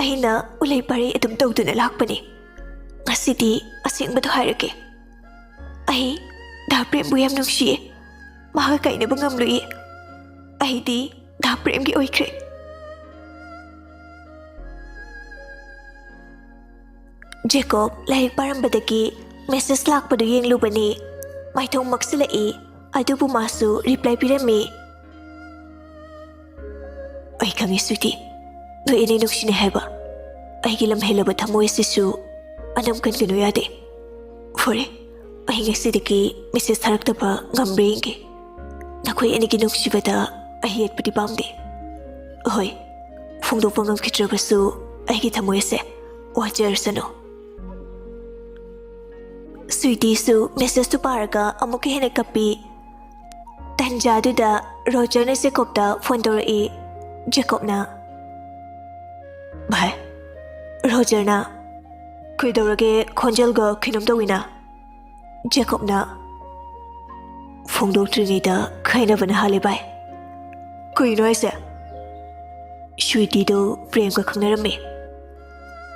ꯑꯩꯅ ꯎꯂꯩ ꯄꯥꯔꯩ ꯑꯗꯨꯝ ꯇꯧꯗꯨꯅ ꯂꯥꯛꯄꯅꯦ꯫ ꯉꯁꯤꯗꯤ ꯑꯁꯦꯡꯕꯗꯣ ꯍꯥꯏꯔꯒꯦ꯫ ꯑꯩ ꯗꯥ ꯄ꯭ꯔꯦꯝꯕꯨ ꯌꯥꯝ ꯅꯨꯡꯁꯤꯌꯦ꯫ ꯃꯍꯥꯛꯀ ꯀꯥꯏꯅꯕ ꯉꯝꯂꯣꯏꯌꯦ꯫ ꯑꯩꯗꯤ ꯗꯥ ꯄ꯭ꯔꯦꯝꯒꯤ ꯑꯣꯏꯈ꯭ꯔꯦ꯫ ꯖꯦꯀꯣꯕ ꯂꯥꯏꯔꯤꯛ ꯄꯥꯔꯝꯕꯗꯒꯤ ꯃꯦꯁꯦꯖ ꯂꯥꯛꯄꯗꯨ ꯌꯦꯡꯂꯨꯕꯅꯤ꯫ ꯃꯥꯏꯊꯣꯡ ꯃꯛꯁꯤꯜꯂꯛꯏ, ꯑꯗꯨꯕꯨ ꯃꯥꯁꯨ ꯔꯤꯄ꯭ꯂꯥꯏ ꯄꯤꯔꯝꯃꯤ꯫ ꯑꯩ ꯈꯪꯉꯤ ꯁ꯭ꯋꯤꯇꯤ, ꯅꯣꯏ ꯑꯅꯤ ꯅꯨꯡꯁꯤꯅꯩ ꯍꯥꯏꯕ꯫ ꯑꯩꯒꯤ ꯂꯝꯍꯦꯜꯂꯕ ꯊꯃꯣꯏ ꯑꯁꯤꯁꯨ ꯑꯅꯝ ꯀꯟꯒꯅꯨ ꯌꯥꯗꯦ꯫ ꯐꯔꯦ, ꯑꯩ ꯉꯁꯤꯗꯒꯤ ꯃꯦꯁꯦꯖ ꯊꯥꯔꯛꯇꯕ ꯉꯝꯕ꯭ꯔꯥ ꯌꯦꯡꯒꯦ꯫ ꯅꯈꯣꯏ ꯑꯅꯤꯒꯤ ꯅꯨꯡꯁꯤꯕꯗ ꯑꯩ ꯌꯦꯠꯄꯗꯤ ꯄꯥꯝꯗꯦ꯫ ꯍꯣꯏ, ꯐꯣꯡꯗꯣꯛꯄ ꯉꯝꯈꯤꯗ꯭ꯔꯕꯁꯨ ꯑꯩꯒꯤ ꯊꯃꯣꯏ ꯑꯁꯦ ꯋꯥꯖꯔꯁꯅꯨ꯫ ꯁ꯭ꯋꯤꯇꯤꯁꯨ ꯃꯦꯁꯦꯖꯇꯨ ꯄꯥꯔꯒ ꯑꯃꯨꯛꯀ ꯍꯦꯟꯅ ꯀꯞꯄꯤ꯫ ꯇꯟꯖꯥꯗꯨꯗ ꯔꯣꯖꯔꯅ ꯖꯦꯀꯣꯕꯇ ꯐꯣꯟ ꯇꯧꯔꯛꯏ꯫ ꯖꯦꯀꯣꯕꯅ, "ꯚꯥꯏ, ꯔꯣꯖꯔꯅ ꯀꯩꯗꯧꯔꯒꯦ ꯈꯣꯟꯖꯦꯜꯒ ꯀꯩꯅꯣꯝ ꯇꯧꯋꯤꯅ?" ꯖꯦꯀꯣꯕꯅ, "ꯐꯣꯡꯗꯣꯛꯇ꯭ꯔꯤꯉꯩꯗ ꯈꯥꯏꯅꯕꯅ ꯍꯥꯜꯂꯦ ꯚꯥꯏ꯫ ꯀꯩꯅꯣ ꯍꯥꯏꯁꯦ? ꯁ꯭ꯋꯤꯇꯤꯗꯣ ꯄ꯭ꯔꯦꯝꯒ ꯈꯪꯅꯔꯝꯃꯦ꯫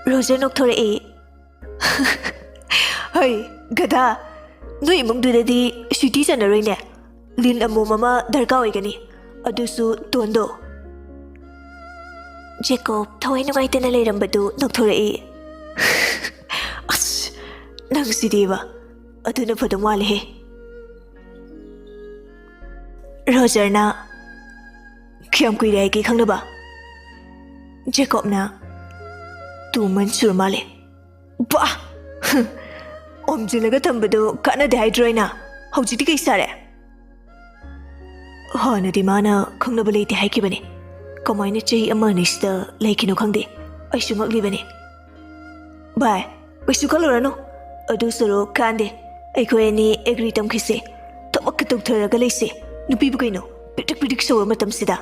ꯔꯣꯖꯔ ꯅꯣꯛꯊꯣꯔꯛꯑꯦ꯫ ꯍꯩ, ꯒꯙꯥ, ꯅꯣꯏ ꯏꯃꯨꯡꯗꯨꯗꯗꯤ ꯁ꯭ꯋꯤꯇꯤ ꯆꯟꯅꯔꯣꯏꯅꯦ꯫ ꯂꯤꯟ ꯑꯃꯣꯝ ꯑꯃ ꯗꯔꯀꯥꯔ ꯑꯣꯏꯒꯅꯤ, ꯑꯗꯨꯁꯨ ꯇꯣꯟꯗꯣ꯫ ꯖꯦꯀꯣꯕ ꯊꯋꯥꯏ ꯅꯨꯡꯉꯥꯏꯇꯅ ꯂꯩꯔꯝꯕꯗꯨ ꯅꯣꯛꯊꯣꯔꯛꯏ꯫ ꯑꯁ, ꯅꯪꯁꯤꯗꯤꯕ, ꯑꯗꯨꯅ ꯐꯗꯧ ꯃꯥꯜꯂꯦꯍꯦ꯫ ꯔꯣꯖꯔꯅ, "ꯀꯌꯥꯝ ꯀꯨꯏꯔꯦ ꯍꯥꯏꯒꯦ ꯈꯪꯅꯕ?" ꯖꯦꯀꯣꯕꯅ, "Two months ꯁꯨꯔ ꯃꯥꯜꯂꯦ꯫" "ꯕꯥ! ꯑꯣꯝꯖꯤꯜꯂꯒ ꯊꯝꯕꯗꯨ ꯀꯥꯟꯅꯗꯦ ꯍꯥꯏꯗ꯭ꯔꯣ ꯑꯩꯅ? ꯍꯧꯖꯤꯛꯇꯤ ꯀꯩ ꯁꯥꯔꯦ?" "ꯍꯥꯟꯅꯗꯤ ꯃꯥꯅ ꯈꯪꯅꯕ ꯂꯩꯇꯦ ꯍꯥꯏꯈꯤꯕꯅꯤ꯫ ꯀꯃꯥꯏꯅ ꯆꯍꯤ ꯑꯃ ꯑꯅꯤꯁꯤꯗ ꯂꯩꯈꯤꯅꯣ ꯈꯪꯗꯦ꯫ ꯑꯩꯁꯨ ꯉꯛꯂꯤꯕꯅꯤ꯫" "ꯚꯥꯏ, ꯀꯩꯁꯨ ꯈꯜꯂꯨꯔꯅꯨ꯫ ꯑꯗꯨ ꯁꯔꯨꯛ ꯀꯥꯟꯗꯦ꯫ ꯑꯩꯈꯣꯏ ꯑꯅꯤ ꯑꯦꯒ꯭ꯔꯤ ꯇꯝꯈꯤꯁꯦ꯫ ꯊꯕꯛꯀ ꯇꯧꯊꯔꯒ ꯂꯩꯁꯦ꯫ ꯅꯨꯄꯤꯕꯨ ꯀꯩꯅꯣ, ꯄꯤꯗ꯭ꯔꯤꯛ ꯄꯤꯗ꯭ꯔꯤꯛ ꯁꯧꯔ ꯃꯇꯝꯁꯤꯗ꯫"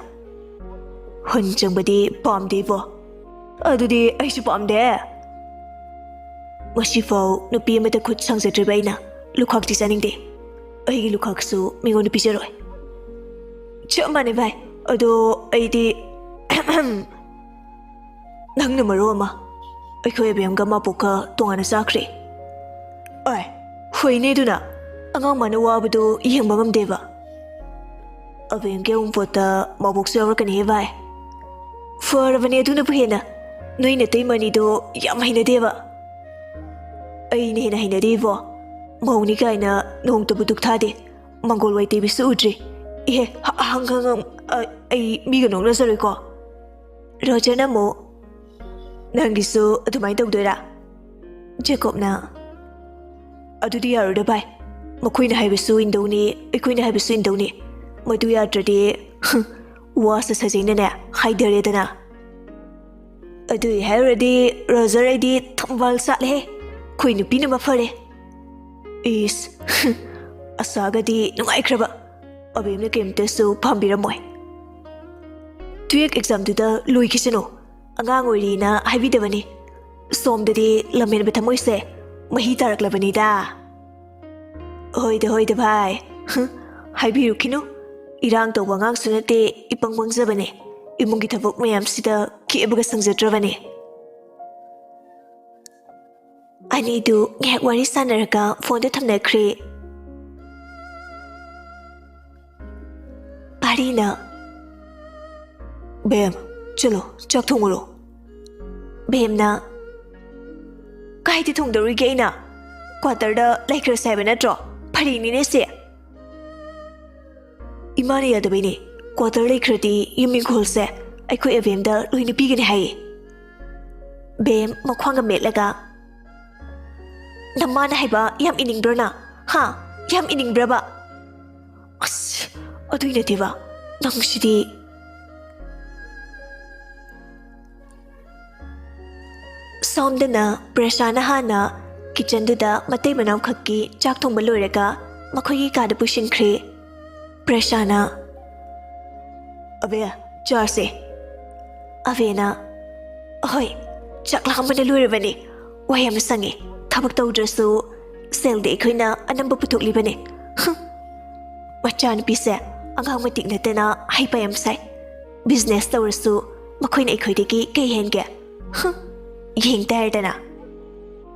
"ꯍꯨꯟ ꯆꯪꯕꯗꯤ ꯄꯥꯝꯗꯦꯕꯣ꯫" "ꯑꯗꯨꯗꯤ ꯑꯩꯁꯨ ꯄꯥꯝꯗꯦ꯫ ꯉꯁꯤꯐꯥꯎ ꯅꯨꯄꯤ ꯑꯃꯗ ꯈꯨꯠ ꯁꯥꯡꯖꯗ꯭ꯔꯤꯕ ꯑꯩꯅ ꯂꯨꯈꯥꯛꯇꯤ ꯆꯥꯅꯤꯡꯗꯦ꯫ ꯑꯩꯒꯤ ꯂꯨꯈꯥꯛꯁꯨ ꯃꯤꯉꯣꯟꯗ ꯄꯤꯖꯔꯣꯏ꯫" "ꯆꯞ ꯃꯥꯟꯅꯩ ꯚꯥꯏ꯫ ꯑꯗꯣ ꯑꯩꯗꯤ ꯅꯪꯅ ꯃꯔꯣꯜ ꯑꯃ ꯑꯩꯈꯣꯏ ꯑꯕꯦꯝꯒ ꯃꯥꯕꯣꯛꯀ ꯇꯣꯉꯥꯟꯅ ꯆꯥꯈ꯭ꯔꯦ꯫" "ꯑꯣꯏ, ꯍꯣꯏꯅꯦ ꯑꯗꯨꯅ꯫ ꯑꯉꯥꯡ ꯃꯥꯅ ꯋꯥꯕꯗꯣ ꯌꯦꯡꯕ ꯉꯝꯗꯦꯕ꯫" "ꯑꯕꯦꯝꯒꯤ ꯑꯋꯨꯟꯄꯣꯠꯇ ꯃꯥꯕꯣꯛꯁꯨ ꯌꯥꯎꯔꯛꯀꯅꯤꯍꯦ ꯚꯥꯏ꯫" "ꯐꯔꯕꯅꯦ ꯑꯗꯨꯅꯕꯨ ꯍꯦꯟꯅ꯫ ꯅꯣꯏ ꯅꯇꯩꯃ ꯑꯅꯤꯗꯣ ꯌꯥꯝ ꯍꯩꯅꯗꯦꯕ꯫" "ꯑꯩꯅ ꯍꯦꯟꯅ ꯍꯩꯅꯗꯦꯕꯣ꯫ ꯃꯧꯅꯤ ꯀꯥꯏꯅ ꯅꯣꯡꯇꯕꯨ ꯗꯨꯛ ꯊꯥꯗꯦ꯫ ꯃꯪꯒꯣꯜ ꯋꯥꯏ ꯇꯩꯕꯁꯨ ꯎꯗ꯭ꯔꯤ꯫ ꯏꯍꯦ, ꯍ-, ꯍꯪ, ꯍꯪ, ꯍꯪ, ꯑ, ꯑꯩ ꯃꯤꯒ ꯅꯣꯛꯅꯖꯔꯣꯏꯀꯣ꯫" ꯔꯣꯖꯔꯅ ꯑꯃꯨꯛ, "ꯅꯪꯒꯤꯁꯨ ꯑꯗꯨꯃꯥꯏꯅ ꯇꯧꯗꯣꯏꯔꯥ?" ꯖꯦꯀꯣꯕꯅ, "ꯑꯗꯨꯗꯤ ꯌꯥꯔꯣꯏꯗ ꯚꯥꯏ꯫ ꯃꯈꯣꯏꯅ ꯍꯥꯏꯕꯁꯨ ꯏꯟꯗꯧꯅꯤ, ꯑꯩꯈꯣꯏꯅ ꯍꯥꯏꯕꯁꯨ ꯏꯟꯗꯧꯅꯤ꯫ ꯃꯗꯨ ꯌꯥꯗ꯭ꯔꯗꯤ ꯋꯥ ꯁꯠ ꯁꯠ ꯁꯦꯡꯅꯅꯦ ꯍꯥꯏꯗꯔꯦꯗꯅ꯫" "ꯑꯗꯨꯏ ꯍꯥꯏꯔꯨꯔꯗꯤ ꯔꯣꯖꯔ ꯑꯩꯗꯤ ꯊꯝꯕꯥꯜ ꯁꯥꯠꯂꯦꯍꯦ꯫ ꯑꯩꯈꯣꯏ ꯅꯨꯄꯤꯅ ꯃꯐꯔꯦ꯫" ꯏꯁ, ꯑꯁꯥꯒꯗꯤ ꯅꯨꯡꯉꯥꯏꯈ꯭ꯔꯕ꯫ ꯑꯕꯦꯝꯅ ꯀꯩꯝꯇꯁꯨ ꯄꯥꯝꯕꯤꯔꯝꯃꯣꯏ꯫ "ꯇꯨꯌꯦꯜꯐ ꯑꯦꯛꯖꯥꯝꯗꯨꯗ ꯂꯣꯏꯈꯤꯁꯅꯨ꯫ ꯑꯉꯥꯡ ꯑꯣꯏꯔꯤꯅ ꯍꯥꯏꯕꯤꯗꯕꯅꯤ꯫ ꯁꯣꯝꯗꯗꯤ ꯂꯝꯍꯦꯟꯕ ꯊꯃꯣꯏꯁꯦ ꯃꯍꯤ ꯇꯥꯔꯛꯂꯕꯅꯤꯗ꯫" "ꯍꯣꯏꯗ, ꯍꯣꯏꯗ ꯚꯥꯏ꯫ ꯍꯥꯏꯕꯤꯔꯨꯈꯤꯅꯨ꯫ ꯏꯔꯥꯡ ꯇꯧꯕ ꯑꯉꯥꯡꯁꯨ ꯅꯠꯇꯦ, ꯄꯪ ꯄꯪꯖꯕꯅꯦ꯫ ꯏꯃꯨꯡꯒꯤ ꯊꯕꯛ ꯃꯌꯥꯝꯁꯤꯗ ꯀꯦꯕꯒ ꯁꯪꯖꯗ꯭ꯔꯕꯅꯦ꯫ ꯑꯅꯤꯗꯨ ꯉꯥꯏꯍꯥꯛ ꯋꯥꯔꯤ ꯁꯥꯟꯅꯔꯒ ꯐꯣꯟꯗꯨ ꯊꯝꯅꯈ꯭ꯔꯦ꯫ ꯄꯥꯔꯤꯅ, "ꯕꯦꯝ, ꯆꯠꯂꯣ, ꯆꯥꯛ ꯊꯣꯡꯉꯨꯔꯣ꯫" ꯕꯦꯝꯅ, "ꯀꯥꯏꯗ ꯊꯣꯡꯗꯧꯔꯤꯒꯦ ꯑꯩꯅ? ꯀ꯭ꯋꯥꯇꯔꯗ ꯂꯩꯈ꯭ꯔꯁꯦ ꯍꯥꯏꯕ ꯅꯠꯇ꯭ꯔꯣ? ꯐꯔꯤꯅꯤꯅꯦ ꯁꯦ꯫" "ꯏꯃꯥꯅ ꯌꯥꯗꯕꯩꯅꯦ꯫ ꯀ꯭ꯋꯥꯇꯔ ꯂꯩꯈ꯭ꯔꯗꯤ ꯌꯨꯝ ꯏꯪꯈꯣꯜꯁꯦ ꯑꯩꯈꯣꯏ ꯑꯕꯦꯝꯗ ꯂꯣꯏꯅ ꯄꯤꯒꯅꯤ ꯍꯥꯏꯌꯦ꯫" ꯕꯦꯝ ꯃꯈ꯭ꯋꯥꯡꯒ ꯃꯦꯠꯂꯒ, "ꯅꯃꯥꯅ ꯍꯥꯏꯕ ꯌꯥꯝ ꯏꯅꯤꯡꯕ꯭ꯔꯣ ꯅꯪ? ꯍꯥ? ꯌꯥꯝ ꯏꯅꯤꯡꯕ꯭ꯔꯕ?" "ꯑꯁ, ꯑꯗꯨꯏ ꯅꯠꯇꯦꯕ, ꯅꯪꯁꯤꯗꯤ꯫" ꯁꯣꯝꯗꯅ ꯄ꯭ꯔꯦꯁꯥꯅ ꯍꯥꯟꯅ ꯀꯤꯆꯟꯗꯨꯗ ꯃꯇꯩ ꯃꯅꯥꯎꯈꯛꯀꯤ ꯆꯥꯛ ꯊꯣꯡꯕ ꯂꯣꯏꯔꯒ ꯃꯈꯣꯏꯒꯤ ꯀꯥꯗ ꯄꯨꯁꯤꯟꯈ꯭ꯔꯦ꯫ ꯄ꯭ꯔꯦꯁꯥꯅ, "ꯑꯕꯦ, ꯆꯥꯔꯁꯦ꯫" ꯑꯕꯦꯅ, "ꯍꯣꯏ, ꯆꯥꯛ ꯂꯥꯝꯕꯅ ꯂꯣꯏꯔꯕꯅꯤ꯫ ꯋꯥ ꯌꯥꯝꯅ ꯁꯪꯉꯤ꯫ ꯊꯕꯛ ꯇꯧꯗ꯭ꯔꯁꯨ ꯁꯦꯜꯗꯤ ꯑꯩꯈꯣꯏꯅ ꯑꯅꯝꯕ ꯄꯨꯊꯣꯛꯂꯤꯕꯅꯤ꯫" ꯍꯨꯝ꯫ ꯃꯆꯥꯅꯨꯄꯤꯁꯦ ꯑꯉꯥꯡ ꯃꯇꯤꯛ ꯅꯠꯇꯅ ꯍꯩꯄꯥ ꯌꯥꯝ ꯁꯥꯏ꯫ ꯕꯤꯖꯤꯅꯦꯁ ꯇꯧꯔꯁꯨ ꯃꯈꯣꯏꯅ ꯑꯩꯈꯣꯏꯗꯒꯤ ꯀꯩ ꯍꯦꯟꯒꯦ? ꯍꯨꯝ꯫ ꯌꯦꯡ ꯇꯥꯔꯦꯗꯅ꯫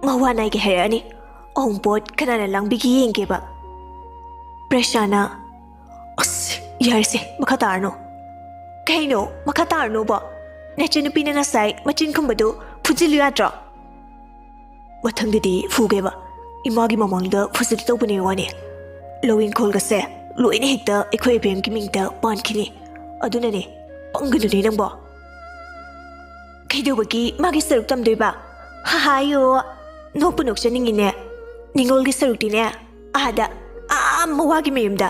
ꯃꯋꯥ ꯅꯥꯏꯒꯦ ꯍꯥꯏꯔꯛꯑꯅꯤ꯫ ꯑꯍꯨꯝ ꯄꯣꯠ ꯀꯅꯥꯅ ꯂꯥꯡꯕꯤꯒꯦ ꯌꯦꯡꯒꯦꯕ꯫ ꯄ꯭ꯔꯦꯁꯥꯅ, "ꯑꯁ, ꯌꯥꯔꯦꯁꯦ, ꯃꯈꯥ ꯇꯥꯔꯅꯨ꯫" "ꯀꯩꯅꯣ ꯃꯈꯥ ꯇꯥꯔꯅꯨꯕꯣ? ꯅꯆꯟꯅꯨꯄꯤꯅ ꯉꯁꯥꯏ ꯃꯆꯤꯟ ꯈꯨꯝꯕꯗꯨ ꯐꯨꯖꯤꯜꯂꯨ ꯌꯥꯗ꯭ꯔꯣ?" "ꯃꯊꯪꯗꯗꯤ ꯐꯨꯒꯦꯕ, ꯏꯃꯥꯒꯤ ꯃꯃꯥꯡꯗ ꯐꯖꯗꯦ ꯇꯧꯕꯅꯦ ꯋꯥꯅꯦ꯫ ꯂꯧ ꯏꯪꯈꯣꯜꯒꯁꯦ ꯂꯣꯏꯅ ꯍꯦꯛꯇ ꯑꯩꯈꯣꯏ ꯑꯕꯦꯝꯒꯤ ꯃꯤꯡꯗ ꯄꯥꯟꯈꯤꯅꯤ꯫ ꯑꯗꯨꯅꯅꯦ, ꯄꯪꯒꯅꯨꯅꯦ ꯅꯪꯕꯣ꯫" "ꯀꯩꯗꯧꯕꯒꯤ ꯃꯥꯒꯤ ꯁꯔꯨꯛ ꯇꯝꯗꯣꯏꯕ? ꯍꯥꯍꯥꯌꯣ, ꯅꯣꯛꯄꯨ ꯅꯣꯛꯆꯅꯤꯡꯉꯤꯅꯦ꯫ ꯅꯤꯉꯣꯜꯒꯤ ꯁꯔꯨꯛꯇꯤꯅꯦ, ꯑꯥꯗ, ꯑꯥ ꯃꯋꯥꯒꯤ ꯃꯌꯨꯝꯗ꯫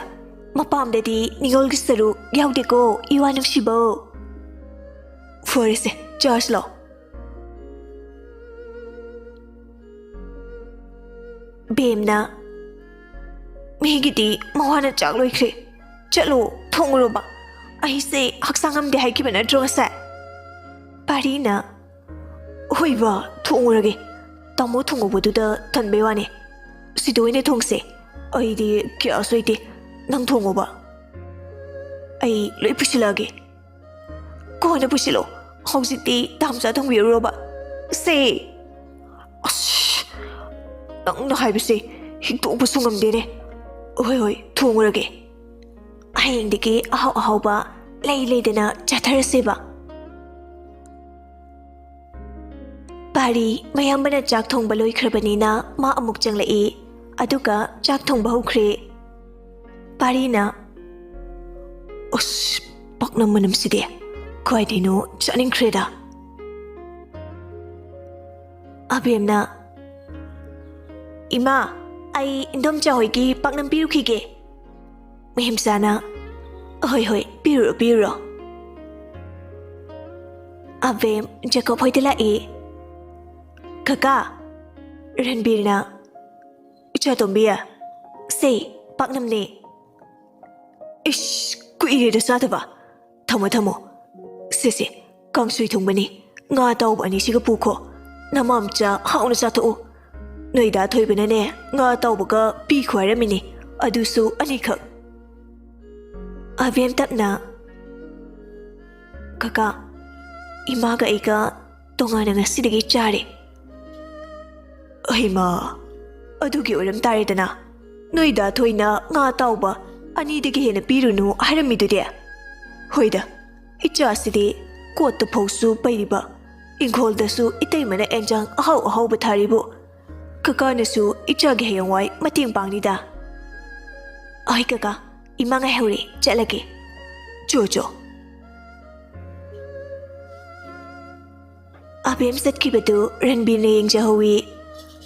ꯃꯄꯥꯝꯗꯗꯤ ꯅꯤꯉꯣꯜꯒꯤ ꯁꯔꯨꯛ ꯌꯥꯎꯗꯦꯀꯣ, ꯏꯋꯥ ꯅꯨꯡꯁꯤꯕꯧ꯫" "ꯐꯔꯦꯁꯦ, ꯆꯥꯔꯖ ꯂꯥꯛꯑꯣ꯫" ꯕꯦꯝꯅ, "ꯃꯤꯒꯤꯗꯤ ꯃꯋꯥꯅ ꯆꯥꯛ ꯂꯣꯏꯈ꯭ꯔꯦ꯫ ꯆꯠꯂꯣ, ꯊꯣꯡꯉꯨꯔꯣꯕ꯫ ꯑꯩꯁꯦ ꯍꯛꯆꯥꯡ ꯉꯝꯗꯦ ꯍꯥꯏꯈꯤꯕ ꯅꯠꯇ꯭ꯔꯣ ꯉꯁꯥꯏ?" ꯄꯥꯔꯤꯅ, "ꯍꯣꯏꯕ, ꯊꯣꯡꯉꯨꯔꯒꯦ꯫ ꯇꯥꯃꯣ ꯊꯣꯡꯍꯧꯕꯗꯨꯗ ꯇꯟꯕꯩ ꯋꯥꯅꯦ꯫ ꯁꯤꯗ ꯑꯣꯏꯅ ꯊꯣꯡꯁꯦ꯫ ꯑꯩꯗꯤ ꯒ꯭ꯌꯥꯁ ꯂꯩꯇꯦ꯫ ꯅꯪ ꯊꯣꯡꯉꯣꯕ꯫" ꯑꯩ ꯂꯣꯏ ꯄꯨꯁꯤꯜꯂꯛꯑꯒꯦ꯫ ꯀꯣꯟꯅ ꯄꯨꯁꯤꯜꯂꯣ, ꯍꯧꯖꯤꯛꯇꯤ ꯇꯥꯝꯆꯥ ꯊꯣꯡꯕꯤꯔꯨꯔꯣꯕ꯫ ꯁꯦ꯫ ꯑꯁ, ꯅꯪꯅ ꯍꯥꯏꯕꯁꯦ ꯍꯤꯛꯇꯣꯛꯄꯁꯨ ꯉꯝꯗꯦꯅꯦ꯫ ꯍꯣꯏ ꯍꯣꯏ, ꯊꯣꯡꯉꯨꯔꯒꯦ꯫ ꯍꯌꯦꯡꯗꯒꯤ ꯑꯍꯥꯎ ꯑꯍꯥꯎꯕ ꯂꯩ ꯂꯩꯗꯅ ꯆꯥꯊꯔꯁꯦꯕ꯫ ꯄꯥꯔꯤ ꯃꯌꯥꯝꯕꯅ ꯆꯥꯛ ꯊꯣꯡꯕ ꯂꯣꯏꯈ꯭ꯔꯕꯅꯤꯅ ꯃꯥ ꯑꯃꯨꯛ ꯆꯪꯂꯛꯏ꯫ ꯑꯗꯨꯒ ꯆꯥꯛ ꯊꯣꯡꯕ ꯍꯧꯈ꯭ꯔꯦ꯫ ꯄꯥꯔꯤꯅ, "ꯑꯁ, ꯄꯥꯛꯅꯝ ꯃꯅꯝꯁꯤꯗꯤ ꯀꯥꯏꯗꯩꯅꯣ ꯆꯥꯅꯤꯡꯈ꯭ꯔꯦꯗ"꯫ ꯑꯕꯦꯝꯅ, "ꯏꯃꯥ, ꯑꯩ ꯏꯟꯗꯣꯝꯆꯥ ꯍꯣꯏꯒꯤ ꯄꯥꯛꯅꯝ ꯄꯤꯔꯨꯈꯤꯒꯦ"꯫ ꯃꯍꯦꯝꯆꯥꯅ, "ꯍꯣꯏ ꯍꯣꯏ, ꯄꯤꯔꯨꯔꯣ ꯄꯤꯔꯨꯔꯣ"꯫ ꯑꯕꯦꯝ ꯖꯦꯀꯣꯕ ꯍꯣꯏꯗ ꯂꯥꯛꯏ꯫ "ꯀꯀꯥ"꯫ ꯔꯟꯕꯤꯔꯅ, "ꯏꯆꯥ ꯇꯣꯝꯕꯤ, ꯁꯦ, ꯄꯥꯛꯅꯝꯅꯦ"꯫ "ꯏꯁ, ꯀꯨꯏꯔꯦꯗ ꯆꯥꯗꯕ꯫ ꯊꯝꯃꯣ ꯊꯝꯃꯣ꯫ ꯁꯦ ꯁꯦ, ꯀꯥꯡꯁꯣꯏ ꯊꯣꯡꯕꯅꯤ꯫ ꯉꯥ ꯑꯇꯥꯎꯕ ꯑꯅꯤꯁꯤꯒ ꯄꯨꯈꯣ꯫ ꯅꯃꯥꯝꯆꯥ ꯍꯥꯎꯅ ꯆꯥꯊꯣꯛꯎ꯫ ꯅꯣꯏ ꯗꯥ ꯊꯣꯏꯕꯅꯅꯦ, ꯉꯥ ꯑꯇꯥꯎꯕꯒ ꯄꯤꯈꯣ ꯍꯥꯏꯔꯝꯃꯤꯅꯤ, ꯑꯗꯨꯁꯨ ꯑꯅꯤꯈꯛ"꯫ ꯑꯕꯦꯝ ꯇꯞꯅ, "ꯀꯀꯥ, ꯏꯃꯥꯒ ꯑꯩꯒ ꯇꯣꯉꯥꯟꯅ ꯉꯁꯤꯗꯒꯤ ꯆꯥꯔꯦ"꯫ "ꯍꯩꯃꯥ, ꯑꯗꯨꯒꯤ ꯑꯣꯏꯔꯝ ꯇꯥꯔꯦꯗꯅ, ꯅꯣꯏ ꯗꯥ ꯊꯣꯏꯅ ꯉꯥ ꯑꯇꯥꯎꯕ ꯑꯅꯤꯗꯒꯤ ꯍꯦꯟꯅ ꯄꯤꯔꯨꯅꯨ ꯍꯥꯏꯔꯝꯃꯤꯗꯨꯗꯤ꯫ ꯍꯣꯏꯗ, ꯏꯆꯥꯁꯤꯗꯤ ꯀꯣꯠꯇ ꯐꯧꯁꯨ ꯄꯩꯔꯤꯕ, ꯏꯪꯈꯣꯜꯗꯁꯨ ꯏꯇꯩꯃꯅ ꯑꯦꯟꯖꯥꯡ ꯑꯍꯥꯎ ꯑꯍꯥꯎꯕ ꯊꯥꯔꯤꯕꯨ꯫ ꯀꯀꯥꯅꯁꯨ ꯏꯆꯥꯒꯤ ꯍꯌꯦꯡꯋꯥꯏ ꯃꯇꯦꯡ ꯄꯥꯡꯅꯤꯗ"꯫ "ꯍꯣꯏ ꯀꯀꯥ, ꯏꯃꯥ ꯉꯥꯏꯍꯧꯔꯦ, ꯆꯠꯂꯒꯦ"꯫ "ꯆꯣ ꯆꯣ"꯫ ꯑꯕꯦꯝ ꯆꯠꯈꯤꯕꯗꯨ ꯔꯟꯕꯤꯔꯅ ꯌꯦꯡꯖꯍꯧꯏ꯫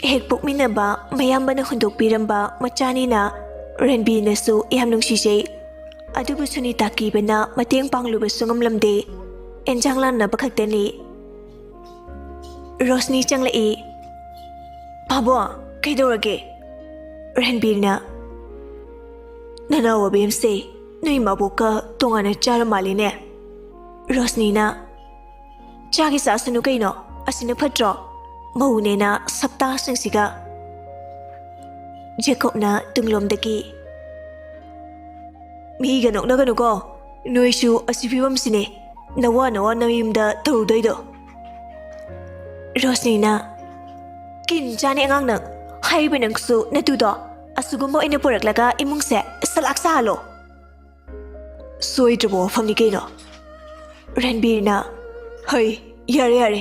ꯍꯦꯛ ꯄꯣꯛꯃꯤꯟꯅꯕ ꯃꯌꯥꯝꯕꯅ ꯍꯨꯟꯗꯣꯛꯄꯤꯔꯝꯕ ꯃꯆꯥꯅꯤꯅ ꯔꯟꯕꯤꯔꯅꯁꯨ ꯌꯥꯝ ꯅꯨꯡꯁꯤꯖꯩ꯫ ꯑꯗꯨꯕꯨ ꯁꯨꯅꯤꯇꯥ ꯀꯤꯕꯅ ꯃꯇꯦꯡ ꯄꯥꯡꯂꯨꯕꯁꯨ ꯉꯝꯂꯝꯗꯦ꯫ ꯑꯦꯟꯖꯥꯡ ꯂꯥꯟꯅꯕ ꯈꯛꯇꯅꯤ꯫ ꯔꯣꯁꯅꯤ ꯆꯪꯂꯛꯏ꯫ "ꯃꯥꯕꯣ, ꯀꯩꯗꯧꯔꯒꯦ?" ꯔꯟꯕꯤꯔꯅ, "ꯅꯅꯥꯎ ꯑꯕꯦꯝꯁꯦ ꯅꯣꯏ ꯃꯥꯕꯣꯛꯀ ꯇꯣꯉꯥꯟꯅ ꯆꯥꯔ ꯃꯥꯜꯂꯤꯅꯦ"꯫ ꯔꯣꯁꯅꯤꯅ, "ꯆꯥꯒꯦ ꯆꯥꯁꯅꯨ ꯀꯩꯅꯣ, ꯑꯁꯤꯅ ꯐꯠꯇ꯭ꯔꯣ? ꯃꯧꯅꯦꯅ ꯁꯞꯇꯥꯁꯤꯡꯁꯤꯒ"꯫ ꯖꯦꯀꯣꯕꯅ ꯇꯨꯡꯂꯣꯝꯗꯒꯤ, "ꯃꯤꯒ ꯅꯣꯛꯅꯒꯅꯨꯀꯣ, ꯅꯣꯏꯁꯨ ꯑꯁꯤ ꯐꯤꯕꯝꯁꯤꯅꯦ ꯅꯋꯥ ꯅꯋꯥ ꯅꯌꯨꯝꯗ ꯇꯧꯔꯨꯗꯣꯏꯗꯣ꯫ ꯔꯣꯁꯅꯤꯅ, "ꯀꯤꯟ ꯆꯥꯅꯤ ꯑꯉꯥꯡ ꯅꯪ, ꯍꯥꯏꯕ ꯅꯪꯁꯨ ꯅꯇꯨꯗꯣ ꯑꯁꯤꯒꯨꯝꯕ ꯑꯣꯏꯅ ꯄꯨꯔꯛꯂꯒ ꯏꯃꯨꯡꯁꯦ ꯁꯂꯥꯛ ꯁꯥꯍꯜꯂꯣ꯫ ꯁꯣꯏꯗ꯭ꯔꯕ ꯋꯥꯐꯝꯅꯤ ꯀꯩꯅꯣ꯫" ꯔꯟꯕꯤꯔꯅ, "ꯍꯩ, ꯌꯥꯔꯦ ꯌꯥꯔꯦ,